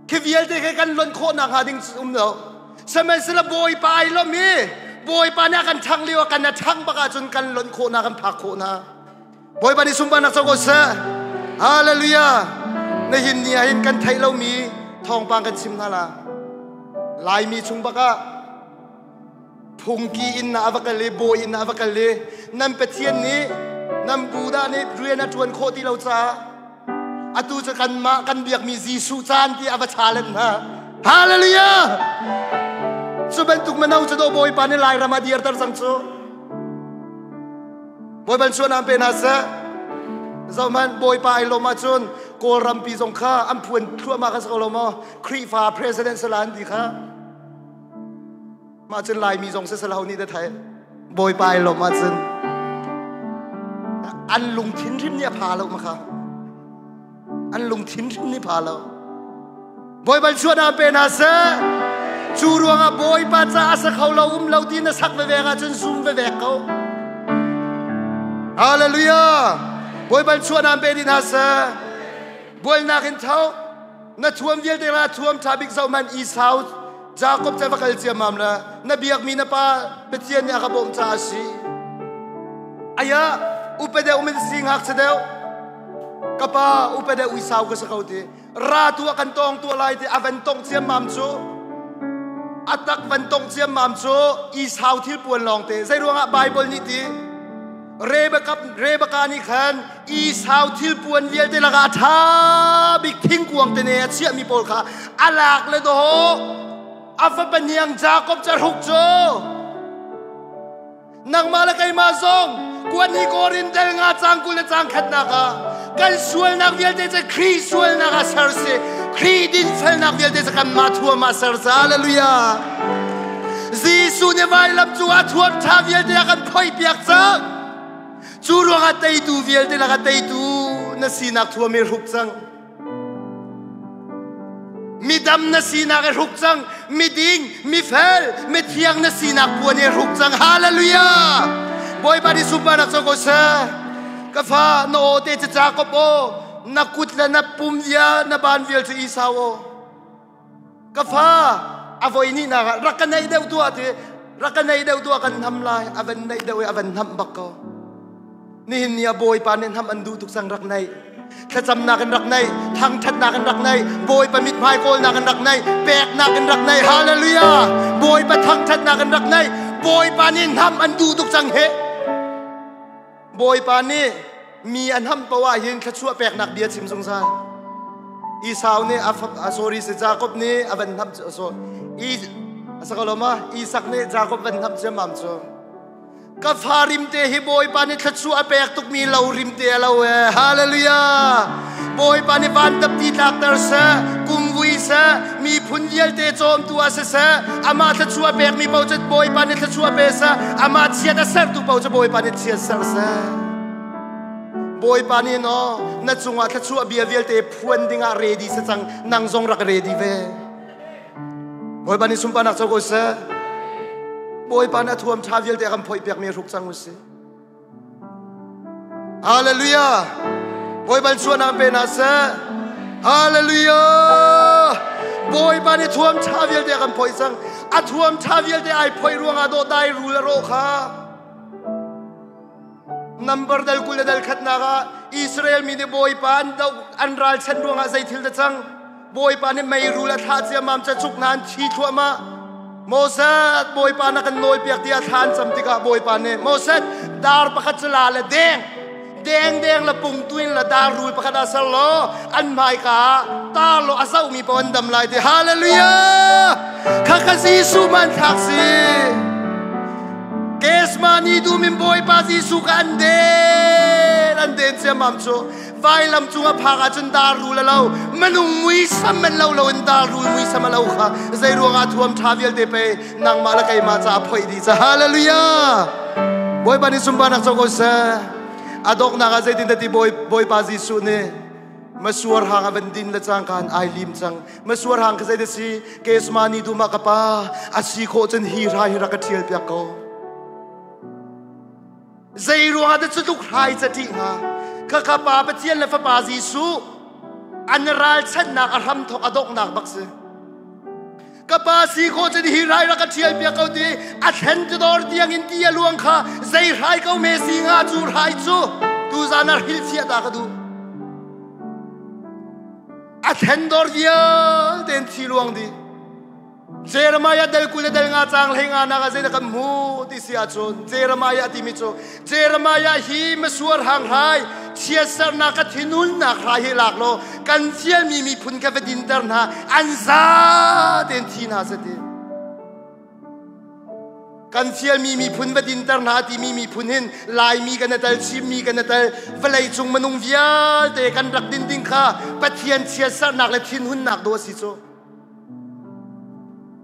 Khi vialte khi kan lonh khawh nak hnga ding um lo. Sihmanhsehlaw Bawipa ai lawmh i Bawipa nih a kan ṭhang lio ah kan a ṭhang bak ahcun kan lonh khawh hna kan phak khawh hna. Bawipa nih sunparnak co ko seh. Hallelujah. Nihin ni ah hin kan theih lomi thawngpang kan chim hna la. Laimi chung bak ah phungki inn ah a va kal i bawi inn ah a va kal i nan Pathian nih nan Buddha nih rian a ṭuan khawh ti lo caah atu cu kanmah kan biakmi Jesuh caan ti a va challenge hna. Hallelujah! Cu bantuk mano cu do Bawipa nih Lairam ah dirter cang cu. Bawipa chuan pe hna seh. Zohhmanh Bawipa ai lawm ahcun Kawlrampi zong kha an phuan thluahmah kha si ko lo maw? Khrihfa president sala an ti kha. Mah cun Laimi zong sisal ho nih dah thai Bawipa ai lawmh ahcun an lungthin hrim nih a pha lo ma kha an lungthin hrim nih pha lo Bawipa chuah pe hna seh cu ruangah Bawipa ca a sa kho lo um lo ti na sak vevek ahcun zum vevek ko Hallelujah Bawipa chuah pe dih hna seh bualnak in tho na thuam vialte la thuam ṭha bik zoh hmanh Esau Jakob cu va kal ciammam la na biakmi na pa Pathian nih a ka bawmh caah a si aya upa deuh min si ngakchia deuh ka pa upa deuh Esau ka si ko ti ra tu ah kan tong tuah lai ti a van tong ciammam cu a tak van tong ciammam cu Esau thil puan lawng te zei ruangah Bible nih ti Rebekah nih khan Esau thilpuan vialte lakah a ṭha bik thingkuang tene a chiahmi pawl kha a lak le dawh a fapa hniang Jakob cu a hruk cu nangmah le keimah zong kuan hi Korin del nga cang 20 le cang khatnak ah kan sualnak vialte cu Khrih sualnak ah ser si Khrih dinfelnak vialte cu kanmah thuam ah ser ca hallelujah Jesuh nih vailam cu a thuam ṭha vialte a kan phoihpiak cang. Cu ruangah teitu vialte lakah teitu na sinak thuam i hruk cang. Midam na sinak i hruk cang. Miding, mifel, mithiang na sinak puan i hruk cang. Hallelujah! Bawipa nih sunparnak co ko seh. Ka fa, na aw te cu Jakob aw, na kut le na pum via, na ban vial cu Esau aw. Ka fa, a voi nih nak ah rak ka neih deuh tuah ti, rak ka neih deuh tuah kan hnam lai. A van neih deuh i a van hnamh bak ko. Nihin ni ah Bawipa nih hnam an duh tuk cang rak neih. Thlacamnak in rak neih, thangṭhatnak in rak neih, Bawipa mithmai kawlnak in rak neih, peknak in rak neih. Hallelujah! Bawipa thangṭhatnak in rak neih. Bawipa nih hnam an duh tuk cang hih. Bawipa nih mi an ham poah hin thluachuah peknak bia chim zungzal. Esau nih a sorry si Jacob nih a van hnam so i sakaloma Isak nih Jacob van hnam ciammam cu. Ka fa rimte hi Bawipa nih thluachuah a pek tukmi lo rimte a lo e. Hallelujah! Bawipa nih van tapti tlakter seh, kumvui seh, miphun vialte cawmtu ah siseh, amah thluachuah pekmi paoh cu Bawipa nih thluachuah pe seh, amah chiat a sertu paoh cu Bawipa nih chiat ser seh. Bawipa nih no na cungah thluachuah bia vialte phuan dingah ready si cang, nang zong rak ready ve. Bawipa nih sunparnak co ko seh. Bawipa nih a thuam ṭha vialte a kan phoih piakmi hruk cang usih. Hallelujah! Bawipa chuahnak pe hna seh. Hallelujah! Bawipa nih thuam ṭha vialte a kan phoih cang. A thuam ṭha vialte ai phoih ruangah dawh dai rul a rawh kha. Number dal 20 le dal khatnak ah Israel mi nih Bawipa an doh an ralchanh ruangah zei thil dah cang? Bawipa nih meirul a thlah ciammam ca cuk hna an thi thluahmah. Moses, Bawipa na kan nawlpiak tiah thla an cam tikah Bawipa nih Moses, dar pakhat cu la le deng, deng deng le pung tuin le dar rul pakhat ah ser law an hmaika ah tar law a zohmi paoh an dam lai ti. Hallelujah! Khakha Jesuh hmanthlak si. Kesmani dum in Bawipa Jesuh ka an den an den ciammam cu vailam cung a phak ahcun dar rul a lo minung muisam men lo loin dar rul muisam a lo kha zei ruangah thuam ṭha vialte pe nangmah le keimah caah phoih dih ca hallelujah Bawipa nih sunparnak co ko seh a donghnak ah zeitin ti Bawipa Jesuh nih masuar hang a van din le cangka in ai lim cang masuar hang ka zei si kesmani dum ah ka pa a si khawh cun hi hrai hi rak ka ṭhial piak ko zei ruangah dah cu tluk hrai ca ṭih hnga ka ka pa Pathian le fapa Jesuh an ralchanhnak a hramthawk a donghnak bak si ka pa si khawh cun hi hrai rak ka ṭhial piak ko ti a thlen ti dor tiang in ti a luang kha zei hrai ko me si nga cu hrai cu tuzan ah hrilh fiah ta ka duh a thlen dor vialte in thi luang dih Jeremiah del 20 le del 5 caang 15 nak ah zeidah kan hmuh ti si ahcun Jeremiah timi cu Jeremiah hi masuar hang hrai chiatsernak ka thinhunnak hrai hi lak law kan fialmi miphun kha va dinter hna an za tein thi hna seh ti kan fialmi miphun va dinter hna timi miphun hin Laimi kan i tel Chinmi kan i tel vawlei cung minung vialte kan rak din ding kha Pathian chiatsernak le thinhunnak dawh a si cu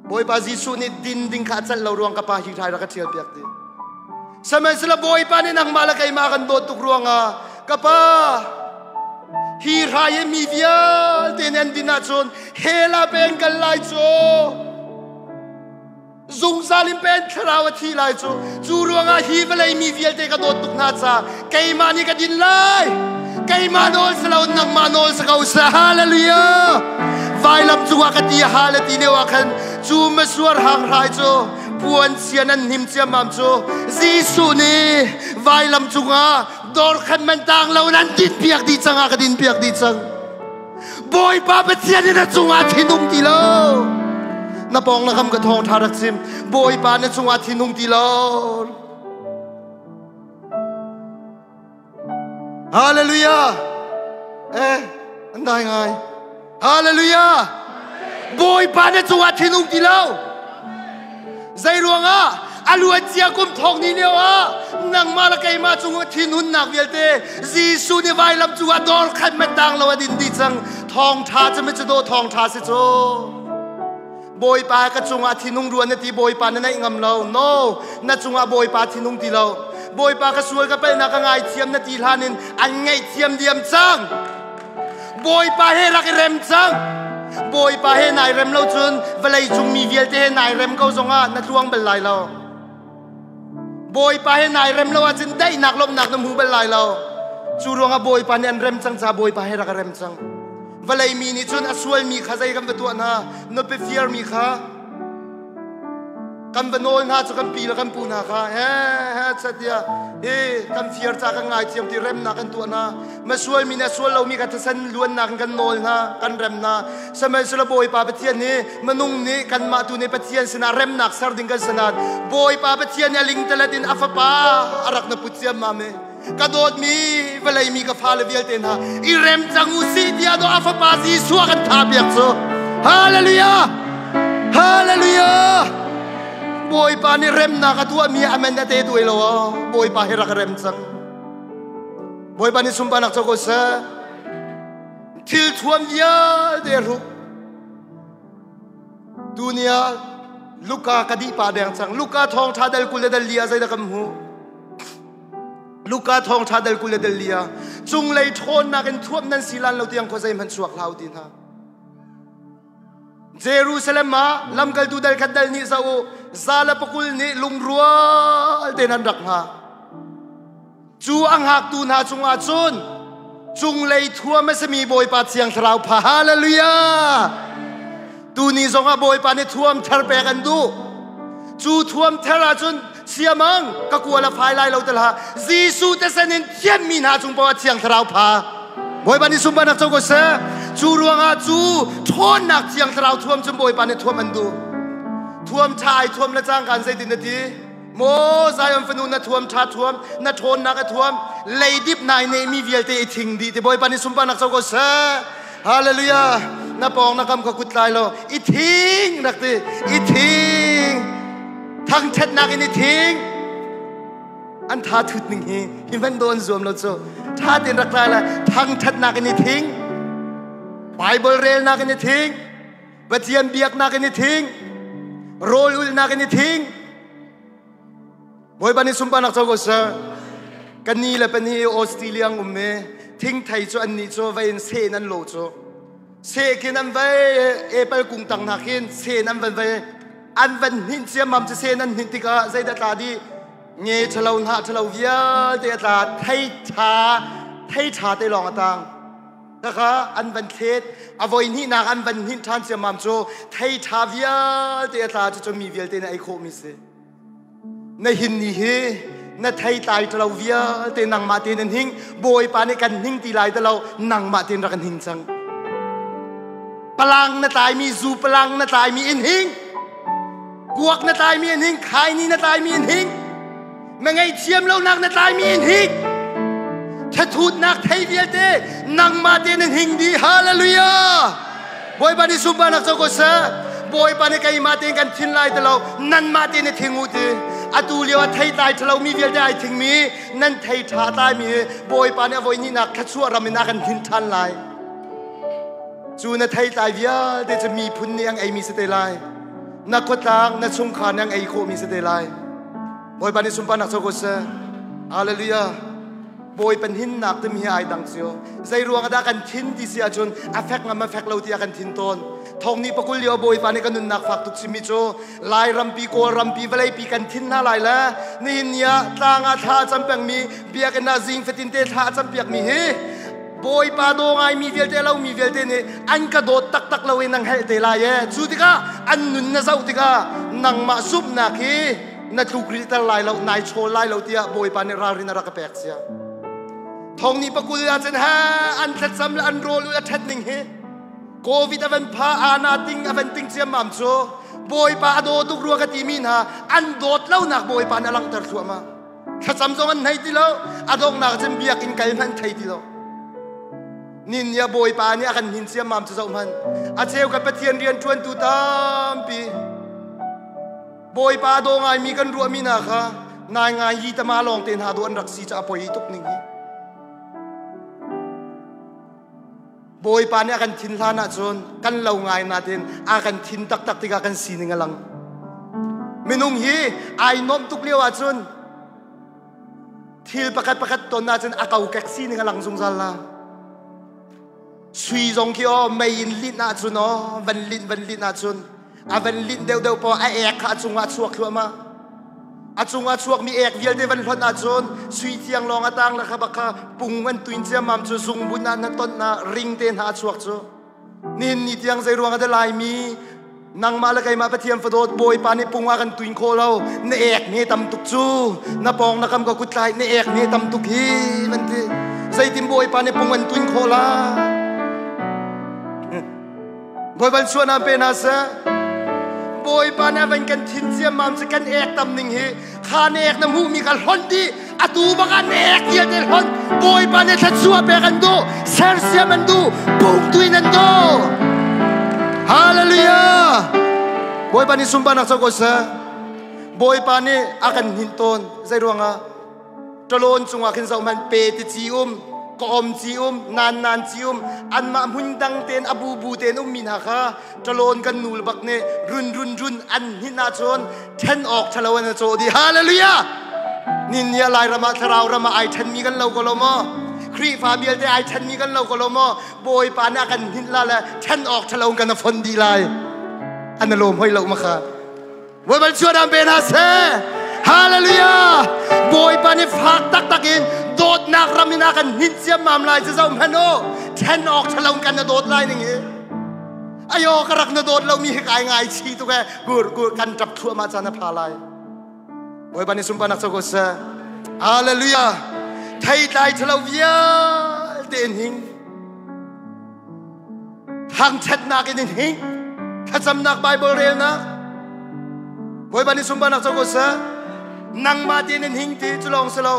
Bawipa Jesuh nih din ding kha a celh lo ruang ka pa hi hrai rak ka ṭhial piak ti. Sihmanhsehlaw Bawipa nih nangmah le keimah kan dawt tuk ruangah ka pa hi hrai i mi vialte nih an din ahcun hell ah peng kal lai cu zungzal in pen thlarau a thi lai cu cu ruangah hi vawlei mi vialte ka dawt tuk hna ca keimah nih ka din lai keimah nawl si lo nangmah nawl si ko seh hallelujah vailam cungah ka ti ha le ti lio ah khan cu masuar hang hrai cu puan chia nan hnim ciammam cu Jesuh nih vailam cungah dor khan man tang lo nan din piak dih cang ah ka din piak dih cang Bawipa Pathian in a cungah thinung ti lo na pawng na kam ka thawng ṭha rak chim Bawipa na cungah thinung ti lo Hallelujah eh an dai ngai Hallelujah Bawipa na cungah thinung ti lo Zei ruangah a luancia kum thong ni lio ah nangmah le keimah cung thinhunnak vialte Jesuh nih vailam cungah dor khat man tang lo a din dih cang thawng ṭha cu mi cu dawh thawng ṭha si cu Bawipa ka cungah thinung ruan na ti Bawipa na naih ngam lo no na cungah Bawipa thinung ti lo Bawipa ka sual ka palhnak ka ngaithiam na ti hlan in an ngaihthiam diam cang Bawipa he rak i rem cang. Bawipa he nai rem lo cun vawlei cung mi vialte he nai rem ko zongah na tluang bal lai lo. Bawipa he nai rem lo ahcun daihnak lawmhnak na hmu bal lai lo. Cu ruangah Bawipa nih an rem cang caah Bawipa he rak rem cang. Vawlei mi nih cun a sualmi kha zei kan va tuah hna, nupi fiarmi kha kan va nawl hna cu kan pi le kan pu hna kha he he chatia hi kan fiar ca kan ngai thiam ti remnak kan tuah hna ma sual mi na sual lomi kha thisen luannak in kan nawl hna kan rem hna sihmanhsehlaw Bawipa Pathian nih minung nih kanmah tu nih Pathian sinah remnak ser ding kan si nain Bawipa Pathian nih a lingtalet in a fapa a rak na put ciammam i ka dawtmi vawlei mi ka fale vialte hna i rem cang u sih tiah dawh a fapa Jesuh a kan thah piak cu. Hallelujah! Hallelujah! Bawipa nih remnak a tuahmi amen a te tuai lo Bawipa hi rak rem cang. Bawipa nih sunparnak co ko seh. Thil thuam vialte hruk. Tunia Luka ka dih pa deng cang. Luka thawngtha dal 20 le dal li ah zeidah kan hmuh? Luka thawngṭha dal 20 le dal li ah cunglei ṭhawnnak in thuam nan si lan lo tiang khua zeihmanh chuak hlah u ti hna. Jerusalem ah lamkaltu dal khat dal nih zoh u za le pakul nih lungrual tein an rak hngak. Cu a hngaktu hna cungah cun cunglei thuam a simi Bawipa Thiang Thlarau pha hallelujah Tuni zongah Bawipa nih thuam thar pek an duh. Cu thuam thar ahcun siamang ka kual a fai lai lo te hlah. Jesuh te sen in thianmi hna cung paoh ah Thiang Thlarau pha. Bawipa nih sunparnak co ko seh. Cu ruangah cu ṭhawnnak Thiang Thlarau thuam cun Bawipa nih thuam an duh. Thuam ṭha ai thuam le cangkaan zeitin na ti? Maw Zion fanu na thuam ṭha thuam, na ṭhawnnak a thuam, leidip nai nehmi vialte i thing dih ti Bawipa nih sunparnak co ko seh. Hallelujah. Na pawng na kam kha kut tlai law i thing rak ti. I thing. Thangṭhatnak in i thing. An tha thut ning hi hi man do an zuam lo cu. Tha tein rak tlai la. Thangṭhatnak in i thing. Bible relnak in i thing. Pathian biaknak in i thing. Rawl ulnak in i thing. Bawipa nih sunparnak co ko seh. Ka ni le pahnih Australia um i thingthei cu annih cu vei in seh in an lo cu. Seh khin an vei apple kung tang hna khin seh in an van vei an van hninh ciammam cu seh in an hninh tikah zeidah tla dih nge ṭhalo hnah ṭhalo vialte a tla thei ṭha thei ṭha te lawng a tang. Khakha an van thlet a voi hnihnak an van hninh ṭhan ciammam cu thei ṭha vialte a tla cu cu mi vialte nih ei khawhmi si. Na hin ni hi na thei tlai ṭalo vialte nangmah tein an hing Bawipa nih kan hning ti lai ti lo nangmah tein rak in hing cang. Palang na tlaimi zu palang na tlaimi in hing kuak na tlaimi in hing khaini na tlaimi in hing na ngaihthiam lonak na tlaimi in hing thathutnak thei vialte nangmah tein in hing dih hallelujah Bawipa nih sunparnak co ko seh Bawipa nih keimah tein kan thin lai ti lo nanmah tein i thing u ti atu lio ah thei tlai ṭhalo mi vialte ai thingmi nan thei ṭha tlaimi Bawipa nih a voi hnihnak thluachuah ram in a kan hnin ṭhan lai cu na thei tlai vialte cu miphun nih an eimi si te lai na khuatlang na chungkhar nih an ei khawhmi si te lai Bawipa nih sunparnak co ko seh. Hallelujah. Bawipa hinnak timi hi ai dang cio. Zei ruang ah dah kan thin ti si ahcun a fek ngam a fek lo tiah kan thin tawn. Thong ni pakul lio Bawipa nih kan nunnak fak tuk chimmi cu Lai rampi, Kawl rampi, vawleipi kan thin hna lai le nihin ni ah tlang ah thla a cam pengmi biakinn ah zing fatin te thla a cam piakmi hi Bawipa daw ngaimi vialte lo mi vialte nih an ka dawt taktak lo in nang helh te lai e. Cu tikah an nun na zoh tikah nangmah zumhnak hi na tluk rihter lai lo nai chawl lai lo tiah Bawipa nih ralrin a rak ka pek cia. Thong ni pakul ah cun ha an thlacam le an rawl a ṭhat ning hi COVID a van pha ana ting a van ting ciammam cu Bawipa a daw tuk rua ka timi hna an dawt lonak Bawipa nih a langhter thluahmah. Thlacam zong an thei ti lo a donghnak cun biakinn kal hmanh thei ti lo. Nin nih a Bawipa nih a kan hnin ciammam cu zoh hmanh. A cheu kan Pathian rian ṭuantu tampi Bawipa daw ngaimi kan ruahmi hna kha nai ngai hi tama lawng te hna dawh an rak si cu a poi tuk ning hi. Bawipa nih a kan thin hlan ahcun kan lo ngai natin a kan thin taktak tikah kan sining a lang. Minung hi ai nuamh tuk lio ahcun thil pakhat pakhat ton ahcun a kokek sining a lang zungzal la. Sui zong khi aw mei in linh ahcun aw van linh van linh ahcun a van linh deuhdeuh paoh a ek kha a cungah chuak thluahmah. A cungah chuakmi ek vialte van hlonh ahcun sui thiang lawng a tang le kha bak kha pung an tuin ciammam cu zungbun ah na tonh na ring te hna a chuak cu. Nihin ni tiang zei ruang ah dah Laimi nangmah le keimah Pathian fadawt Bawipa nih pung ah kan tuin khawh lo na ek ne tam tuk cu na pawng na kam ka kut tlai na ek ne tam tuk hi van ti zeitin Bawipa nih pung an tuin khawh la Bawipa suah pe hna seh Bawipa nih a van kan thin ciammam cu kan ek tam ning hi kha na ek na hmuhmi kha hlonh dih atu bak ah na ek vialte hlonh Bawipa nih thluachuah pek an duh sersiam an duh pungtuin an duh Hallelujah Bawipa nih sunparnak co ko seh Bawipa nih a kan hninh tawn zei ruangah ṭalawn cungah khin zoh hmanh pe ti ci um ka om ci um nan nan ci um anmah hmun dang tein a bubu tein ummi hna kha ṭalawn kan nul bak nih run run run an hninh ahcun ṭhen awk ṭhalo an cawh dih hallelujah nin ni ah Lairam ah thlarau ram ah ai ṭhenmi kan lo ko lo maw Khrihfa vialte ai ṭhenmi kan lo ko lo maw Bawipa nih a kan hninh la le ṭhen awk ṭhalo kan a fon dih lai an lawm hoi lo ma kha Bawipa chuanam pe hna seh Hallelujah Bawipa nih fak taktak in dawtnak ram in a kan hninh ciammam lai cu zoh hmanh u ṭhen awk ṭhalo kan na dawt lai ning hi ayo ka rak na dawt lomi hi kai ngai chi tuk e gur gur kan ṭap thluahmah caan a pha lai Bawipa nih sunparnak co ko seh Hallelujah theitlai ṭhalo vialte in hing thangṭhatnak in in hing thlacamnak Bible relnak Bawipa nih sunparnak co ko seh nangmah tein in hing ti cu lawng si lo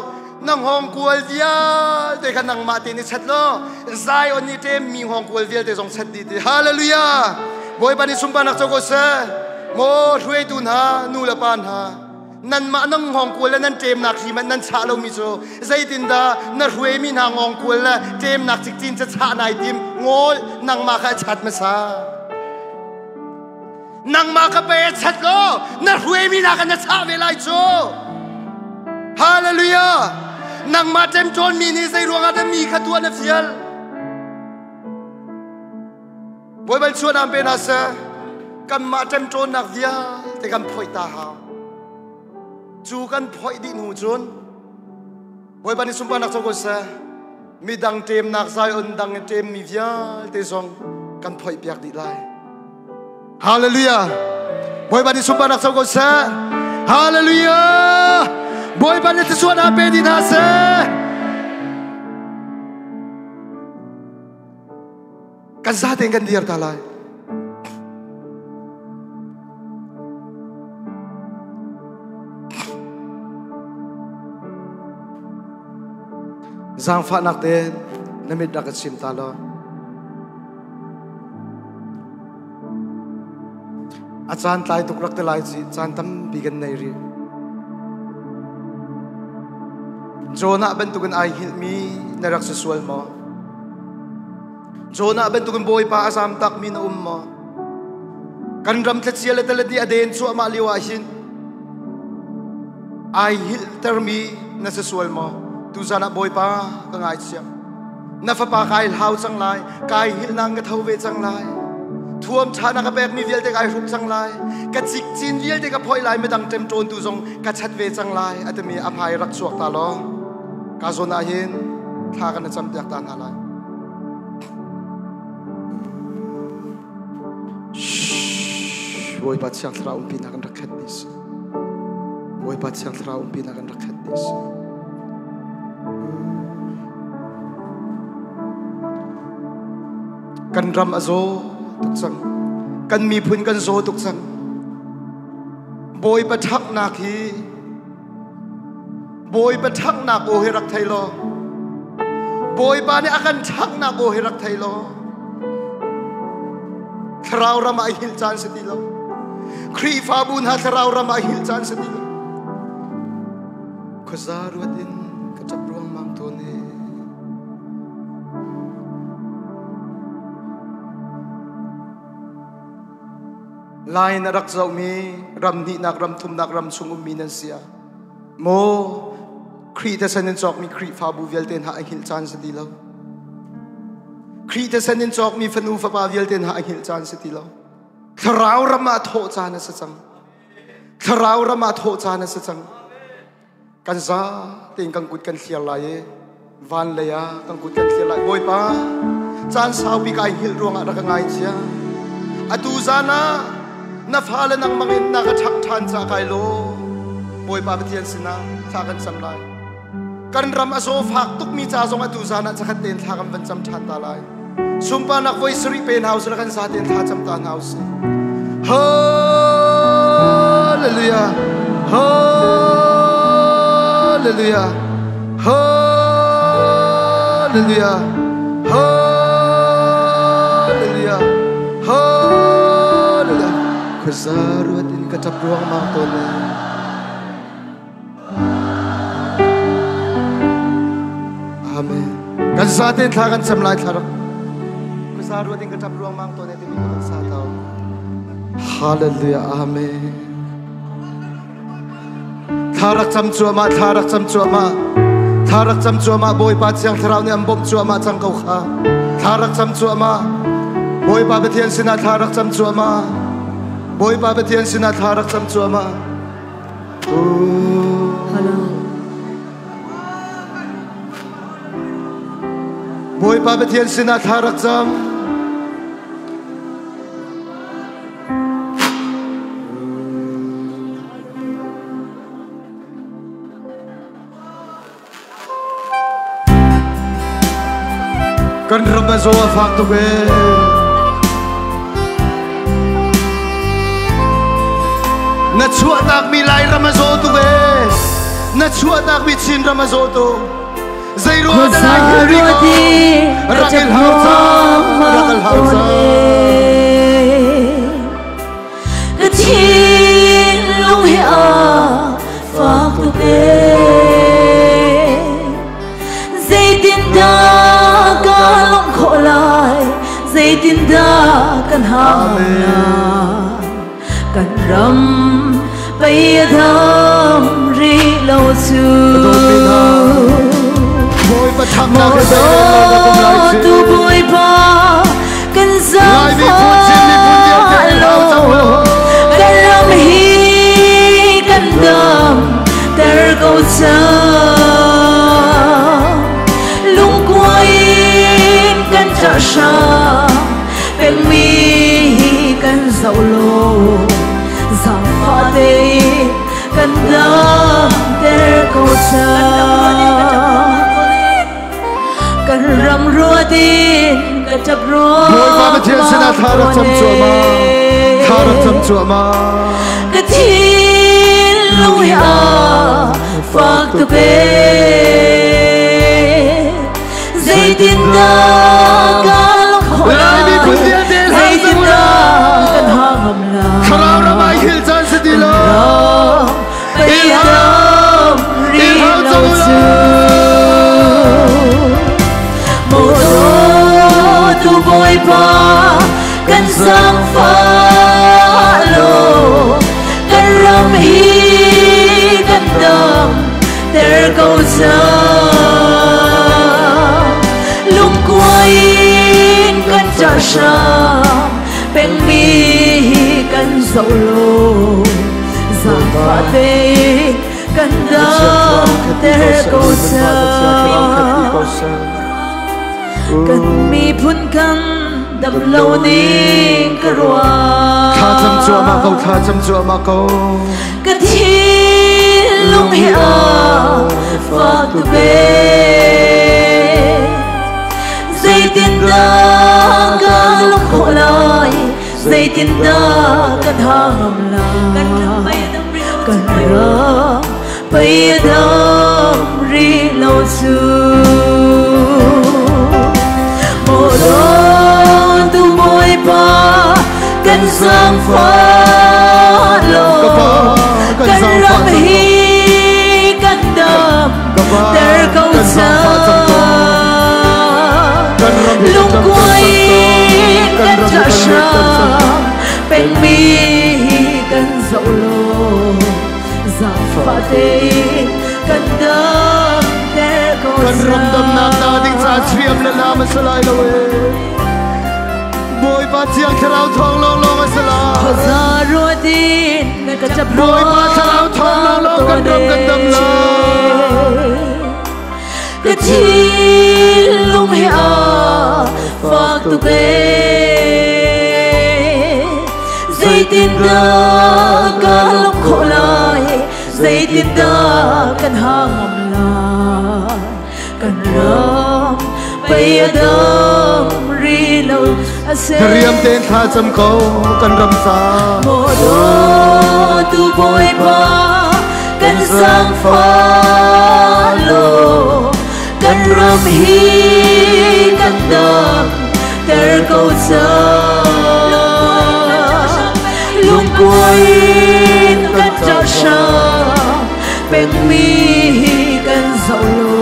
na hngawngkual vialte kha nangmah tein i chat law Zion nih ṭemmi hngawngkual vialte zong chat dih ti hallelujah Bawipa nih sunparnak co ko seh maw hruaitu hna nu le pa hna nanmah nan hngawngkual le nan ṭemnak hri man nan chah lomi cu zeitindah na hruaimi hna hngawngkual le ṭemnak cikcin ca chah nai tim ngawl nangmah kha a chat hmasa nangmah ka pe chat law na hruaimi hna kha na chah ve lai cu hallelujah nangmah ṭemṭawnmi nih zei ruangah dah mi kha tuah na fial Bawipa chuanam pe hna seh kanmah ṭemṭawnnak vialte kan phoih ta hau cu kan phoih dih hnu cun Bawipa nih sunparnak co ko seh midang ṭemnak Zion dang i ṭemmi vialte zong kan phoih piak dih lai Hallelujah Bawipa nih sunparnak co ko seh Hallelujah Bawipa nih thluachuahnak pe dih hna seh Kan zatein kan dir ta lai. Zaangfahnak te na mit rak ka chim ta law. A caan tlai tuk rak te lai ci caan tampi kan nei rih. Jonah bantukin ai hngilhmi na rak si sual maw? Jonah bantukin Bawipa a zam takmi na um maw? Kan ram thlachia le talet nih a den cuahmah lio ah hin ai hngilhtermi na si sual maw? Tuzan ah Bawipa ka ngaithiam. Na fapa kai hlau cang lai, kai hngilhnak ka tho ve cang lai. Thuam ṭha na ka pekmi vialte kai hruk cang lai. Ka cikcin vialte ka phoih lai, midang ṭemṭawntu zong ka chat ve cang lai. A timi a hmai rak chuak ta law. Ka zawn ah hin thla kan na campiak ta hna lai. Bawipa Thiang Thlarau umpi nak kan rak khat ni si. Bawipa Thiang Thlarau umpi nak kan rak khat ni si. Kan ram a zaw tuk cang. Kan miphun kan zaw tuk cang. Bawipa ṭhaknak hi Bawipa ṭhanghnak aw hi rak thei law Bawipa nih a kan ṭhanghnak aw hi rak thei law Thlarau ram ah hil caan si ti lo Khrihfabu hna thlarau ram ah hil caan si ti lo Khuaza ruat in ka ṭap ruangmang tawn e Lai na rak zohmi ram hnihnak ram thumnak ram chung ummi nan si ah maw Khrih thisen in cawkmi Khrihfabu vialte hna a hngilh caan si ti lo. Khrih thisen in cawkmi fanu fapa vialte hna a hngilh caan si ti lo. Thlarau ram ah thawh caan a si cang. Thlarau ram ah thawh caan a si cang. Kan za tein kan kut kan thliar lai i van lei ah kan kut kan thliar lai. Bawipa, caan saupi kai hngilh ruangah rak ka ngaithia. Atu zan ah na fale nangmang in na ka ṭhak ṭhan ca kai law Bawipa Pathian sinah thla kan cam lai. Kan ram a zaw fak tukmi ca zong atu zan ah cakhat tein thla kan van cam ṭhan ta lai. Sunparnak voi sarih pe hna usih kan zaten thla cam ta hna usih. Hallelujah. Hallelujah. Hallelujah. Hallelujah. Hallelujah. Khuaza ruat in ka ṭap ruangmang tawn e. Amen. Kan sa te thla kan cam lai thla rak. Kusa ruat in ka tap ruang mang to ne timi kan sa tau. Hallelujah. Amen. Thla rak cam cuahmah, thla rak cam cuahmah. Thla rak cam cuahmah Bawipa Thiang Thlarau nih an bawmh cuahmah cang ko kha. Thla rak cam cuahmah. Bawipa Pathian sinah thla rak cam cuahmah. Bawipa Pathian sinah thla rak cam cuahmah. Bawipa Pathian sinah thla rak cam. Kan ram a zaw a fak tuk ee. Na chuahtakmi Lairam a zaw tuk ee. Na chuahtakmi Chinram a zaw tuk. Zei ruang dah lai hi ri ko. Rak il hau cang, rak il hau cang. Ka thinlung hi a fak tuk ee. Zeitindah ka lawmh khawh lai? Zeitindah kan hang lai? Kan ram pei a dam rih lo cu. Bawipa thangnak he zei rel lo na kum lai ci. Tu Bawipa kan Lai miphun Chin miphun vialte zaangfah hau cang lo. lo. Kan ram hi kan dam ter ko cang. Lungkuai in kan ṭah hram pengmi hi kan zoh lo. Zaangfah tein kan dam ter ko cang. Kan ram ruat in ka ṭap Bawipa Pathian sinah thla rak cam cuahmah. Thla rak cam cuahmah. Ka thinlung hi a fak tuk ee. Zeitindah ka lawmh khawh Lai lai? miphun vialte hla cam u Zeitindah la. kan hangam lai? Thlarau ram ah hil caan si ti lo. Ram Il hau, pei il rih hau lo cang u cu. la. Maw tu Bawipa kan zaangfah law kan ram hi kan dam ter ko cang. Lungkuai in kan ṭah hram pengmi hi kan zoh lo zaangfah tein kan Na Thiang dam Thlarau khat ti ter ko seh. ko Bawipa na Thiang Thlarau khat ti ko cang. seh. Kan miphun kan dam lo ning ka Thla cam cuahmah ko, ruah. thla cam cuahmah ko. Ka thinlung hi a fak tuk ee. Zeitindah ka lawmh khawh lai? Zeitindah kan hangam lai? Kan ram pei a dam rih lo cu. Maw tu Bawipa kan zaangfah law Ka Pa, kan kan zaangfah ram cang ko. hi kan dam Ka Pa, ter ko kan zaangfah cang ko. cang. Kan ram hi kan dam ter Lungkuai cang ko. in Kan kan ram hi ṭah kan luat ter cang ko. hram pengmi hi kan zoh law zaangfah tein kan dam ter ko Kan ram damnak cang. na ding ca Hriam le nam a si lai lo e. Bawipa Thiang Thlarau thawng lawnglawng a si lai. Khuaza ruatin ka ṭap Bawipa Thlarau thawng lawnglawng kan ram kan dam lai. Ka thinlung he a fak tuk ee. Zeitindah ka lawmh khawh lai? Zeitindah kan hangam lai? Kan ram pei a dam rih lo a si. Diriam tein thla cam ko kan ram ca. Maw dawtu Bawipa kan zaangfah law kan ram hi kan dam ter ko cang. Lungkuai in kan ṭah hram pengmi hi kan zoh lo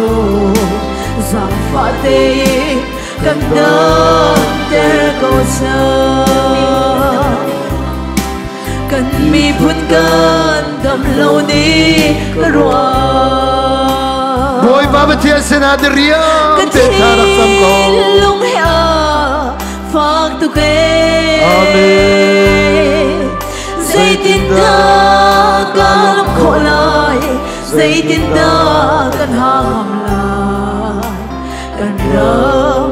zaangfah tein kan damter ko cang. Kan miphun kan dam lo ni ka ruah. Bawipa Pathian sinah diriam Kan te thla rak cam ko. thinlung he a fak tuk ee. Amen. Zeitindah ka lawmh khawh lai? Zeitindah kan hangam lai? Kan ram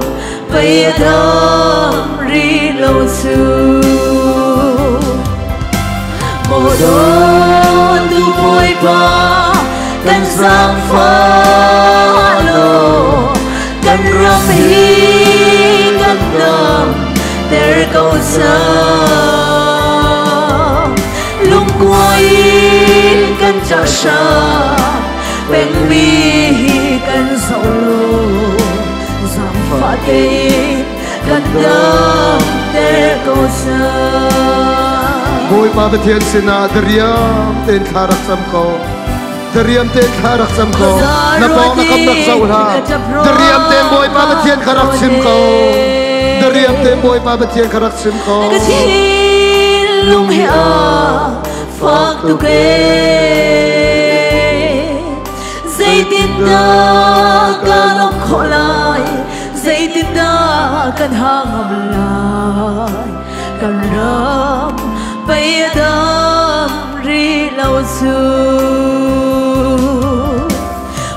pei a dam rih lo cu. Maw dawtu Bawipa kan zaangfah law kan ram hi kan dam ter ko cang. Lungkuai in kan ṭah hram pengmi hi kan zoh lo zaangfah tein kan dam ter ko cang. Bawipa Pathian sinah diriam tein thla rak cam ko. Diriam tein thla rak cam ko. Na pawng na kam rak zoh hlah. Diriam tein Bawipa Pathian kha rak chim ko. Diriam tein Bawipa Pathian kha rak chim ko. Ka thinlung he a fak tuk ee. Zeitindah ka lawmh khawh lai? Zeitindah kan hangam lai? Kan ram pei a dam rih lo cu.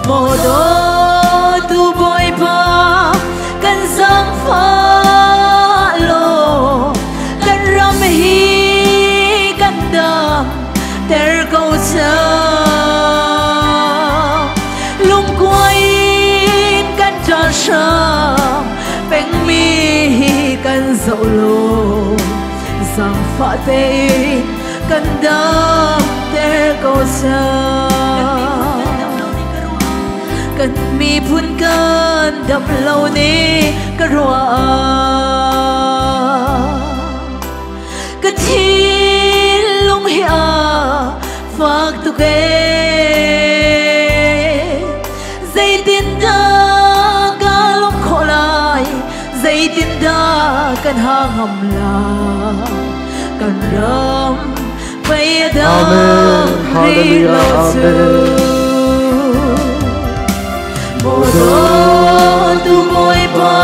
Maw dawtu Bawipa kan zaangfah law kan ram hi kan dam ter ko cang. Lungkuai in kan ṭah hram pengmi hi kan zoh lo zaangfah tein kan dam ter ko cang. Kan miphun kan dam lo ni ka ruah. Ka thinlung hi a fak tuk ee. Zeitindah ka lawmh khawh lai? Zeitindah kan hangam lai? Kan ram pei a dam Amen. rih lo Hallelujah. cu. Amen. Maw dawtu Bawipa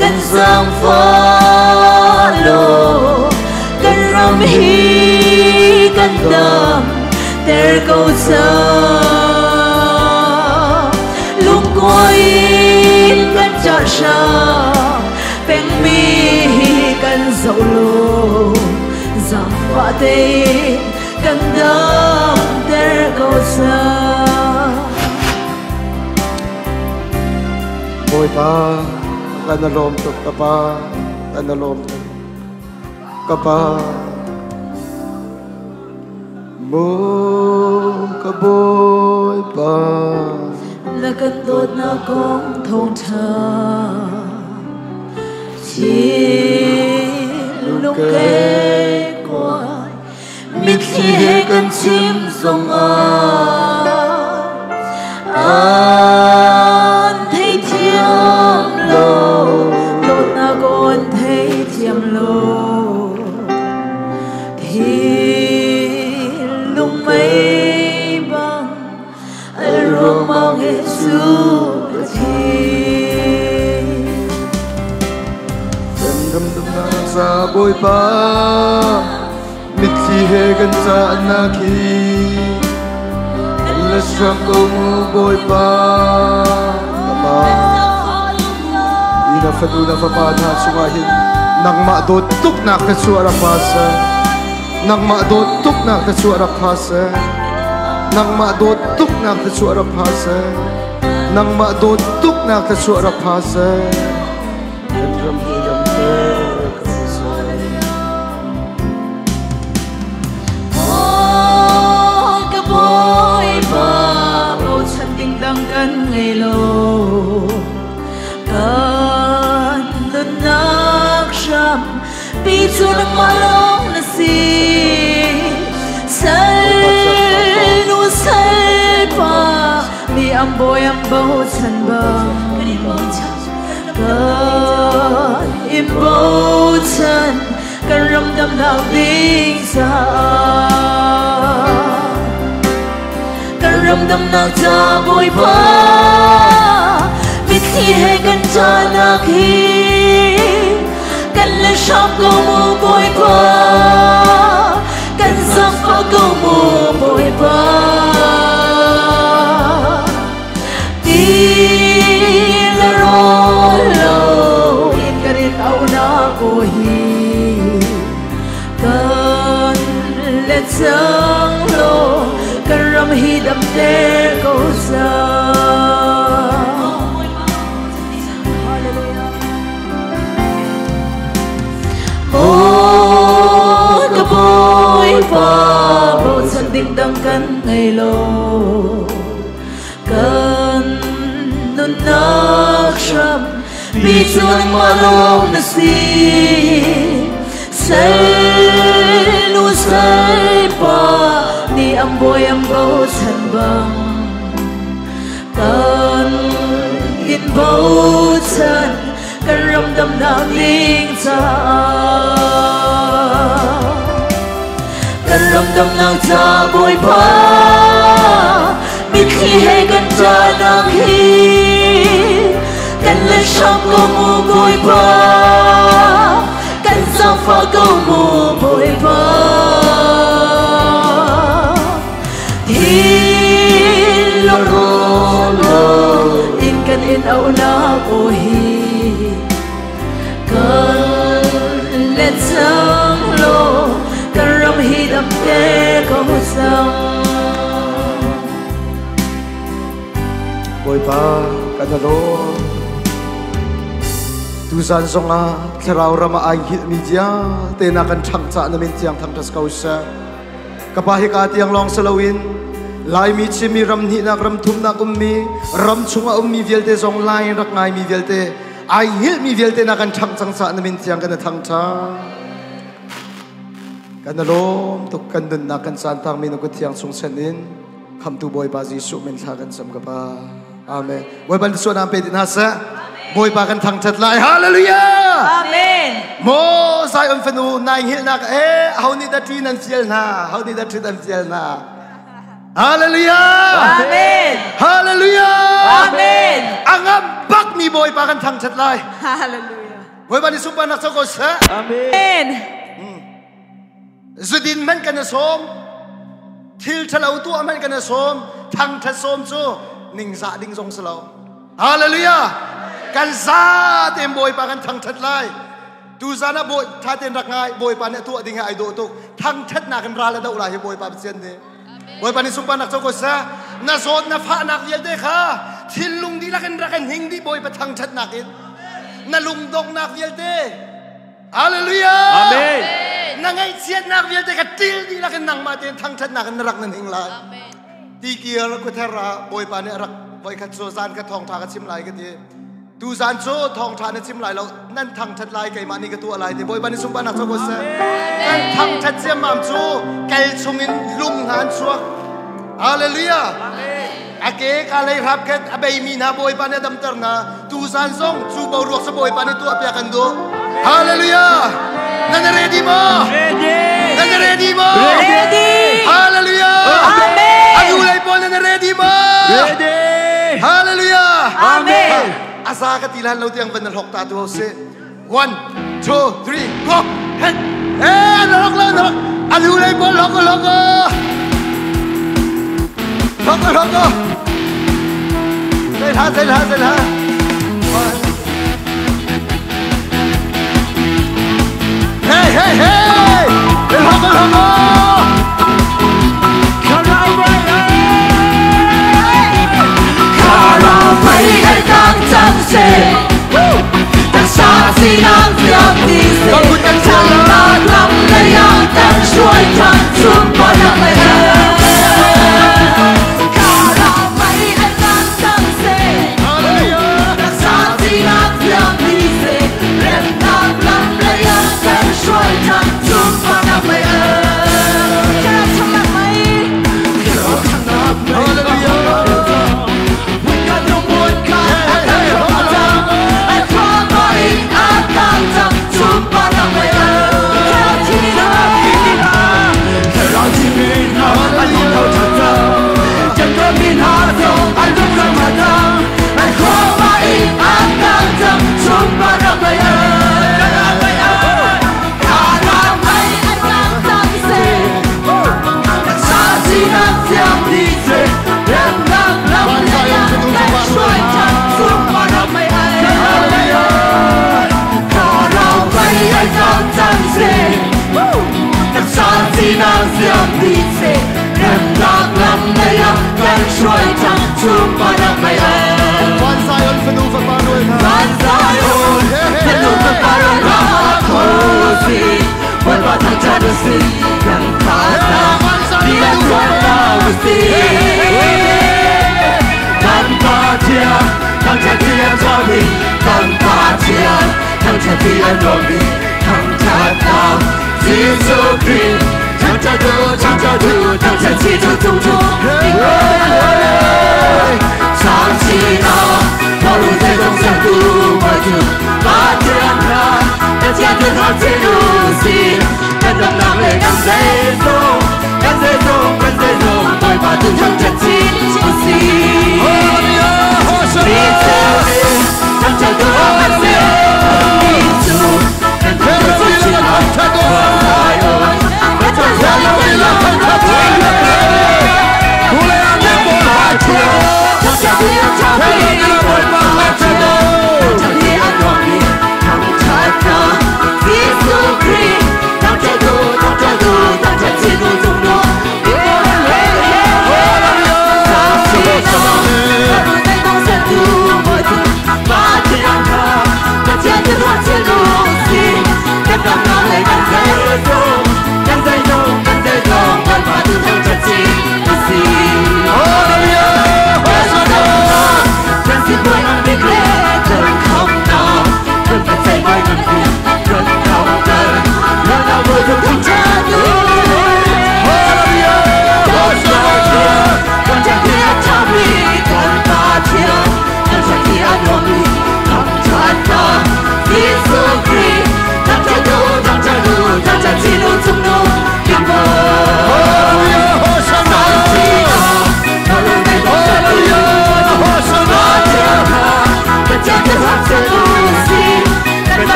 kan zaangfah law kan ram hi kan dam ter ko cang. Lungkuai in kan ṭah hram pengmi hi kan zoh lo zaangfah tein kan dam ter ko cang. Bawipa kan i lawm tuk ka pa kan i lawm tuk ka pa Maw ka Bawipa Na kan dawtnak kong thawngṭha thinlung kekkuai mitthli he kan chim zongah an theithiam lo dawtnak awn theithiam lo thinlung mei bang al ruangmang he cu ka thi. Kan ram damnak ca Bawipa mitthli he kan cahnak hi kan let hram ko mu Bawipa. Ka Pa, hi na fanu na fapa hna chungah hin nangmah dawt tuknak thluachuah rak pha seh. Nangmah dawt tuknak thluachuah rak pha seh. Nangmah dawt tuknak thluachuah rak pha seh. Nangmah dawt tuknak thluachuah rak pha seh. Kan ram hi ram te ko seh. Oh, ka Bawipa, bochan ding dang kan ngei lo. Kan nunnak hram pi cu nangmah lawng na si. Sal nu sal pa mi am bawi am bochan bang. Kan in bochan kan ram damnak ding caah. Kan ram damnak ca Bawipa, mitthli he kan cahnak hi kan le hram ko mu Bawipa, kan zaangfah ko mu Bawipa. Ti le rawl lo in kan in auhnak aw hi kan let cang law kan ram hi damter ko cang. Hallelujah. Maw ka Bawipa, bochan ding dang kan ngei lo. Kan nunnak hram mi cu nangmah lawng na si. Sal nu sal pa nih an bawi an bochan bang kan in bochan kan ram damnak ding caah. Kan ram damnak ca Bawipa, mitthli he kan ṭahnak hi kan let hram ko mu Bawipa, kan zaangfah ko mu Bawipa. Thil lo lo in kan in auhnak aw hi kan let cang law kan ram hi damter ko cang. Bawipa kan lawm. Tuzan zongah thlarau ram ah ai hngilhmi vialte na kan ṭhangh cah na min thiang thangṭhat ko seh. Ka pa hika tiang lawng si loin Laimi Chinmi ram hnihnak ram thumnak ummi ram chungah ummi vialte zong Lai in rak ngaimi vialte ai hngilhmi vialte na kan ṭhangh cang cah na min thiang kan i thangṭhat. Kan i lawm tuk kan nunnak kan caan tangmi na kut thiang chung sen in Khamtu Bawipa Jesuh min thla kan cam ka pa. Amen. Bawipa na suanam pe din hna seh. Bawipa kan thangṭhat lai. Hallelujah. Amen. Mo Zion fanu nai hngilhnak e ho nih dah ṭi nan fial hna? Ho nih dah ṭi nan fial hna? Hallelujah. Amen. Hallelujah. Amen. A ngam bak mi Bawipa kan thangṭhat lai. Hallelujah. Bawipa nih sunparnak co ko seh. Amen. Zudin hmanh kan i sawm. Thil ṭhalo tuah hmanh kan i sawm. Thangṭhat sawm cu ningzah ding zong si lo. Hallelujah. Kan za tein Bawipa kan thangṭhat lai. Tuzan ah Bawi ṭha tein rak ngai. Bawipa nih a tuah ding hi ai dawh tuk. Thangṭhatnak in ral a doh lai hi Bawipa Pathian nih. Bawipa nih sunparnak co ko seh. Na zawt na fahnak vialte kha thinlung dihlak in rak in hing dih Bawipa thangṭhatnak in. Na lungdonghnak vialte Hallelujah! Amen. Na ngaihchiatnak vialte ka til dihlak in nangmah tein thangṭhatnak in na rak nan hing lai. Tikir kuther ah Bawipa nih a rak voikhat cu zan ka thawngṭha ka chim lai ka ti. Tu zan cu thawngṭha na chim lai lo, nan thangṭhat lai keimah nih ka tuah lai ti. Bawipa nih sunparnak co ko seh. Kan thangṭhat ciammam cu kal chungin lung hna an chuak. Hallelujah! A ke ka lei hrap khet a beimi hna Bawipa nih a damter hna. Tuzan zong cu boruak sa Bawipa nih tuah piak kan duh. Hallelujah! Nan ready maw? Ready! Nan ready maw? Ready! Hallelujah! Amen! A lei pawl nan ready maw? Ready! Hallelujah! Amen! Asa ka ti lan lo tiang van na hlok ta tu ho si. 1 2 3 go. Hey. Eh, lok lok lok. Alu lei bol lok lok. Lok lok. Sei tha sei tha sei tha. Hey hey hey. Lok lok.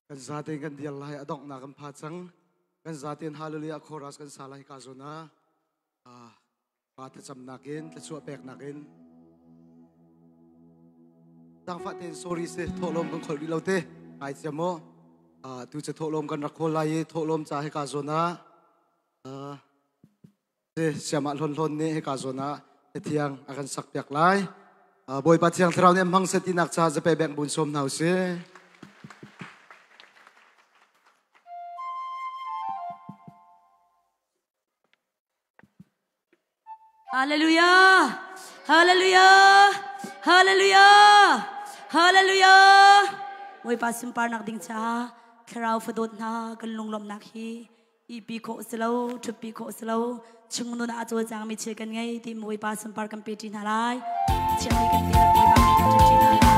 Kan zaten kan dial lai adongh nak kan pha cang. Kan zaten hallelujah chorus kan sa lai ka zona. Ah pa thlacam nakin thluachuah pek nakin tangfa ten sorry se tholom kan khol rih lo te ngai cia mo tu che tholom kan rak khol lai i tholom cha he ka zona se siama hlon hlon ne he ka zona he thiang a kan sak piak lai. Bawipa Thiang Thlarau nih hmang seh tinak ca zape beng bun sawm hna usih. Hallelujah! Hallelujah! Hallelujah! Hallelujah! Bawipa sunparnak ding caah thlarau fadawt hna kan lunglawmhnak hi ipi khawh si lo, ṭhutpi khawh si lo, chung nun ah a cawlcangmi thil kan ngei ti Bawipa sunpar kan pe ṭi hna lai. Thiang kan ti Bawipa kan ṭhi hna lai.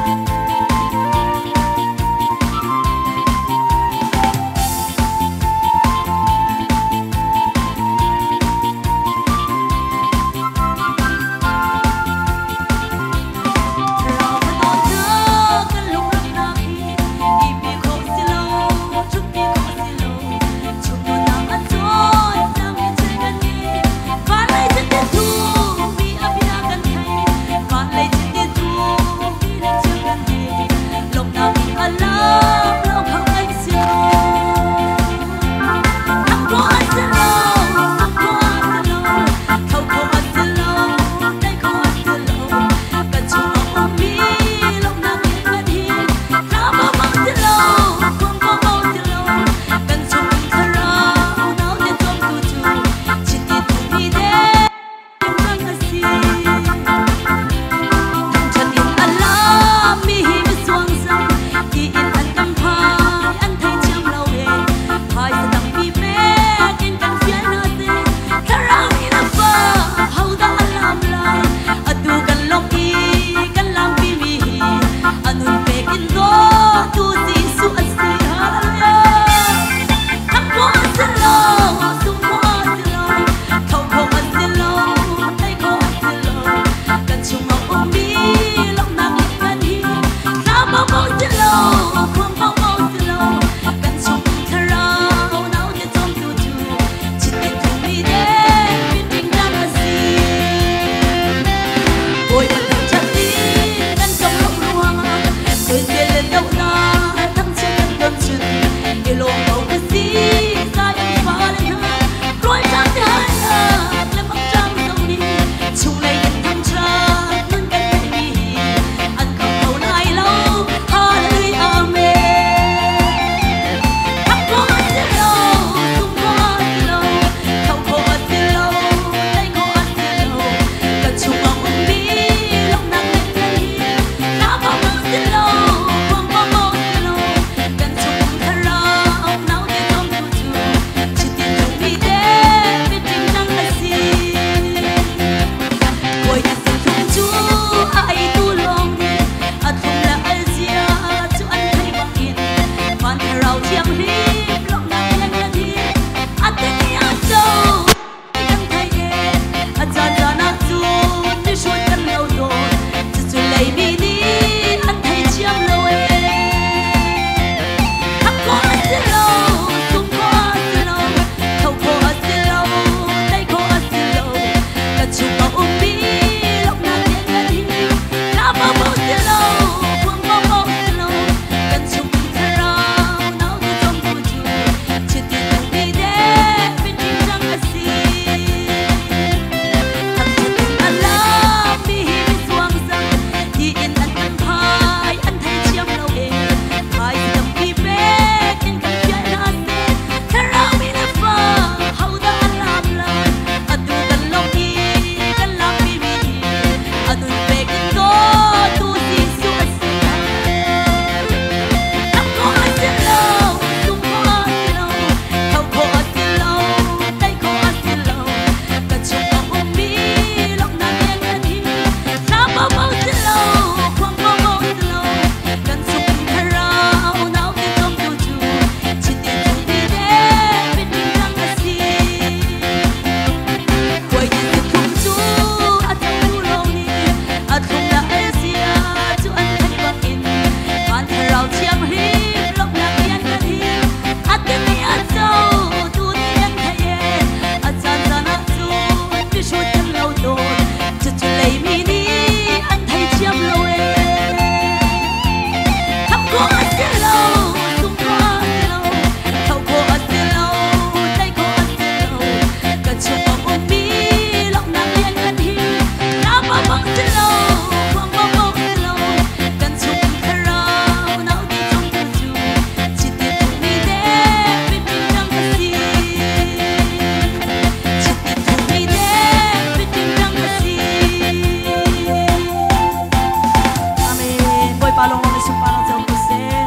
Bawipa lawng in sunparnak co ko seh.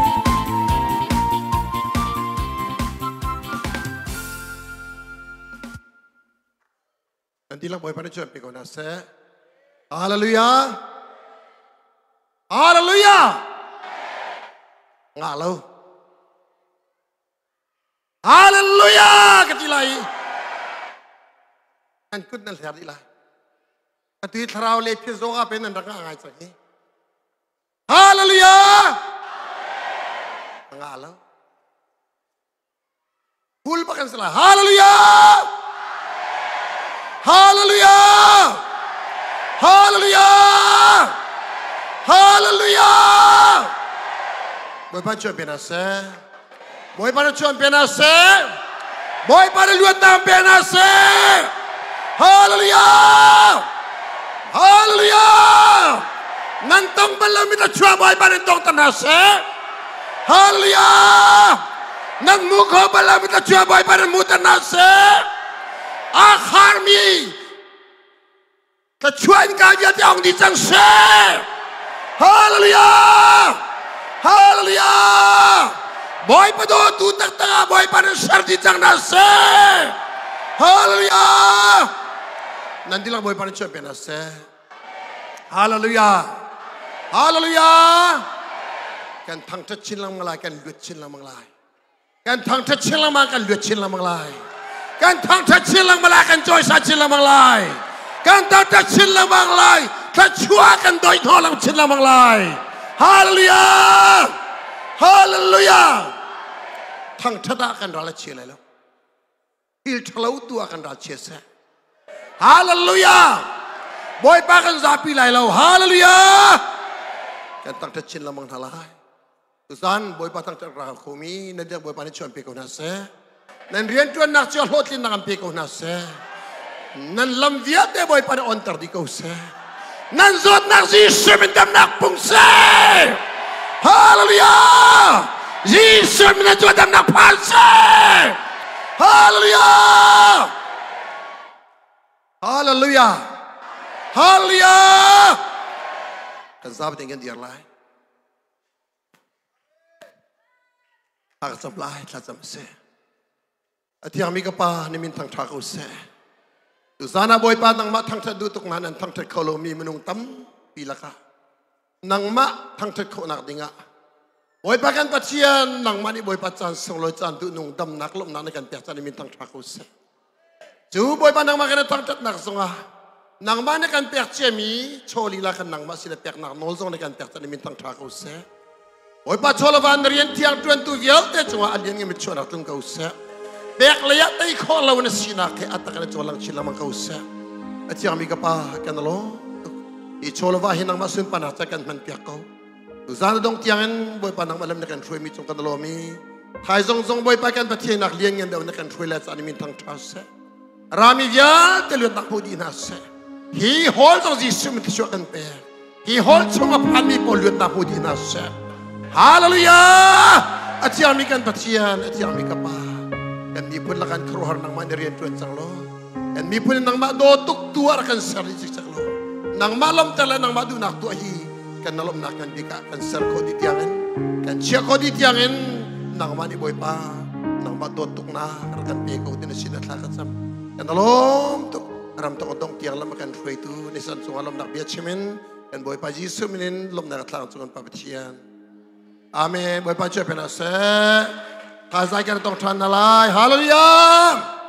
Nan dihlak Bawipa nih chuan pe ko hna seh. Hallelujah. Hallelujah. Ngah lo. Hallelujah ka ti lai. An kut nan hler dih lai. Atu i thlarau le phir zawng ah pen nan rak ngah ngai cang hi. Hallelujah. Ngah lo. Hul bak an si lai. Hallelujah. Hallelujah. Hallelujah. Hallelujah. Bawipa chuan pe na seh. Bawipa na chuan pe na seh. Bawipa na luatnak pe na seh. Hallelujah. Hallelujah. Nan tong bal lo mi ta chua Bawipa nan tong ta na seh. Hallelujah. Nan mu kho bal lo mi ta chua Bawipa nan mu ta na seh. A kharmi Thluachuah in ka vialte ong dih cang seh. Hallelujah! Hallelujah! Bawipa dawtu taktak ah Bawipa nan ser dih cang hna seh. Hallelujah! Nan dihlak Bawipa nan chuah pe hna seh. Hallelujah! Hallelujah! Kan thangṭhat chin lengmang lai, kan luat chin lengmang lai. Kan thangṭhat chin lengmang, kan luat chin lengmang lai. Kan thangṭhat chin lengmang lai, kan cawisa chin lengmang lai. Kan thangṭhat chin lengmang lai, thluachuah kan doi hnaw lang chin lengmang lai. Hallelujah! Hallelujah! Thangṭhat ah kan ral a chia lai lo. Thil ṭhalo tu ah kan ral chia seh. Hallelujah! Bawipa kan zapi lai lo. Hallelujah! Kan thangṭhat chin lengmang hna lai. Tuzan Bawipa thangṭhat ral khomi nan biak Bawipa nih chuan pe ko hna seh. Nan rianṭuannak cu hlawhtlinnak an pe ko hna seh. Nan lam vialte Bawipa nih onter dih ko seh. Nan zawtnak Jesuh min damnak pung seh. Hallelujah! Jesuh min cu damnak phan seh. Hallelujah! Hallelujah! Hallelujah! Kan zapi tein kan dir lai. Thla ka cam lai, thlacam seh. A thiangmi ka pa, na min thangṭha ko seh. Tuzan ah Bawipa nangmah thangṭhat duh tuk nain an thangṭhat kho lomi minung tampi lakah nangmah thangṭhat khawhnak dingah Bawipa kan Pathian nangmah nih Bawipa caan sunglawi caan duhnung damnak lawmhnak na kan pek caan min thangṭha ko seh. Cu Bawipa nangmah kan thangṭhatnak zongah nangmah na kan pek ciami chaw lila kan nangmah sin peknak nawl zong na kan pek caan min thangṭha ko seh. Bawipa chaw le van na rian thiang ṭuantu vialte cungah a lian ngemi chuahnak tlung ko seh. Pek lei ah tei khawh lo na sinak he a tak in cawlang chin lengmang ko seh. A thiangmi ka pa kan lawm tuk. Hi chaw le va hi nangmah sunparnak ca kan hman piak ko. Tuzan dong tiangin Bawipa nangmah lam na kan hruaimi cung kan lawm i thaizong zong Bawipa kan Pathian nak lian ngan deuh na kan hruai lai caan min thang ṭha seh. Rami vialte luatnak hmu dih hna seh. Hi hall zong Jesuh min thluachuah kan pek. Hi hall chung a phanmi pawl luatnak hmu dih hna seh. Hallelujah! A thiangmi kan Pathian, a thiangmi ka Pa. Kan miphun lakan khuaruahhar nangmah ni rian ṭuan cang law. Kan miphun in nangmah daw tuk tu ah rak kan ser dih cikcek law. Nangmah lawmter le nangmah duhnak tuah hi kan na lawmhnak ngan bik ah kan ser khawh dih tiangin kan chiah khawh dih tiangin nangmah nih Bawipa nangmah dawt tuknak rak kan pe ko ti na sin a thla ka cam kan lawm tuk ram tok dong tiang lam kan hruaitu nisan cungah lawmnak bia chim in kan Bawipa Jesuh min in lawmhnak thlang cung kan Pa Pathian Amen Bawipa cu pena seh thazai kan tong than na lai hallelujah.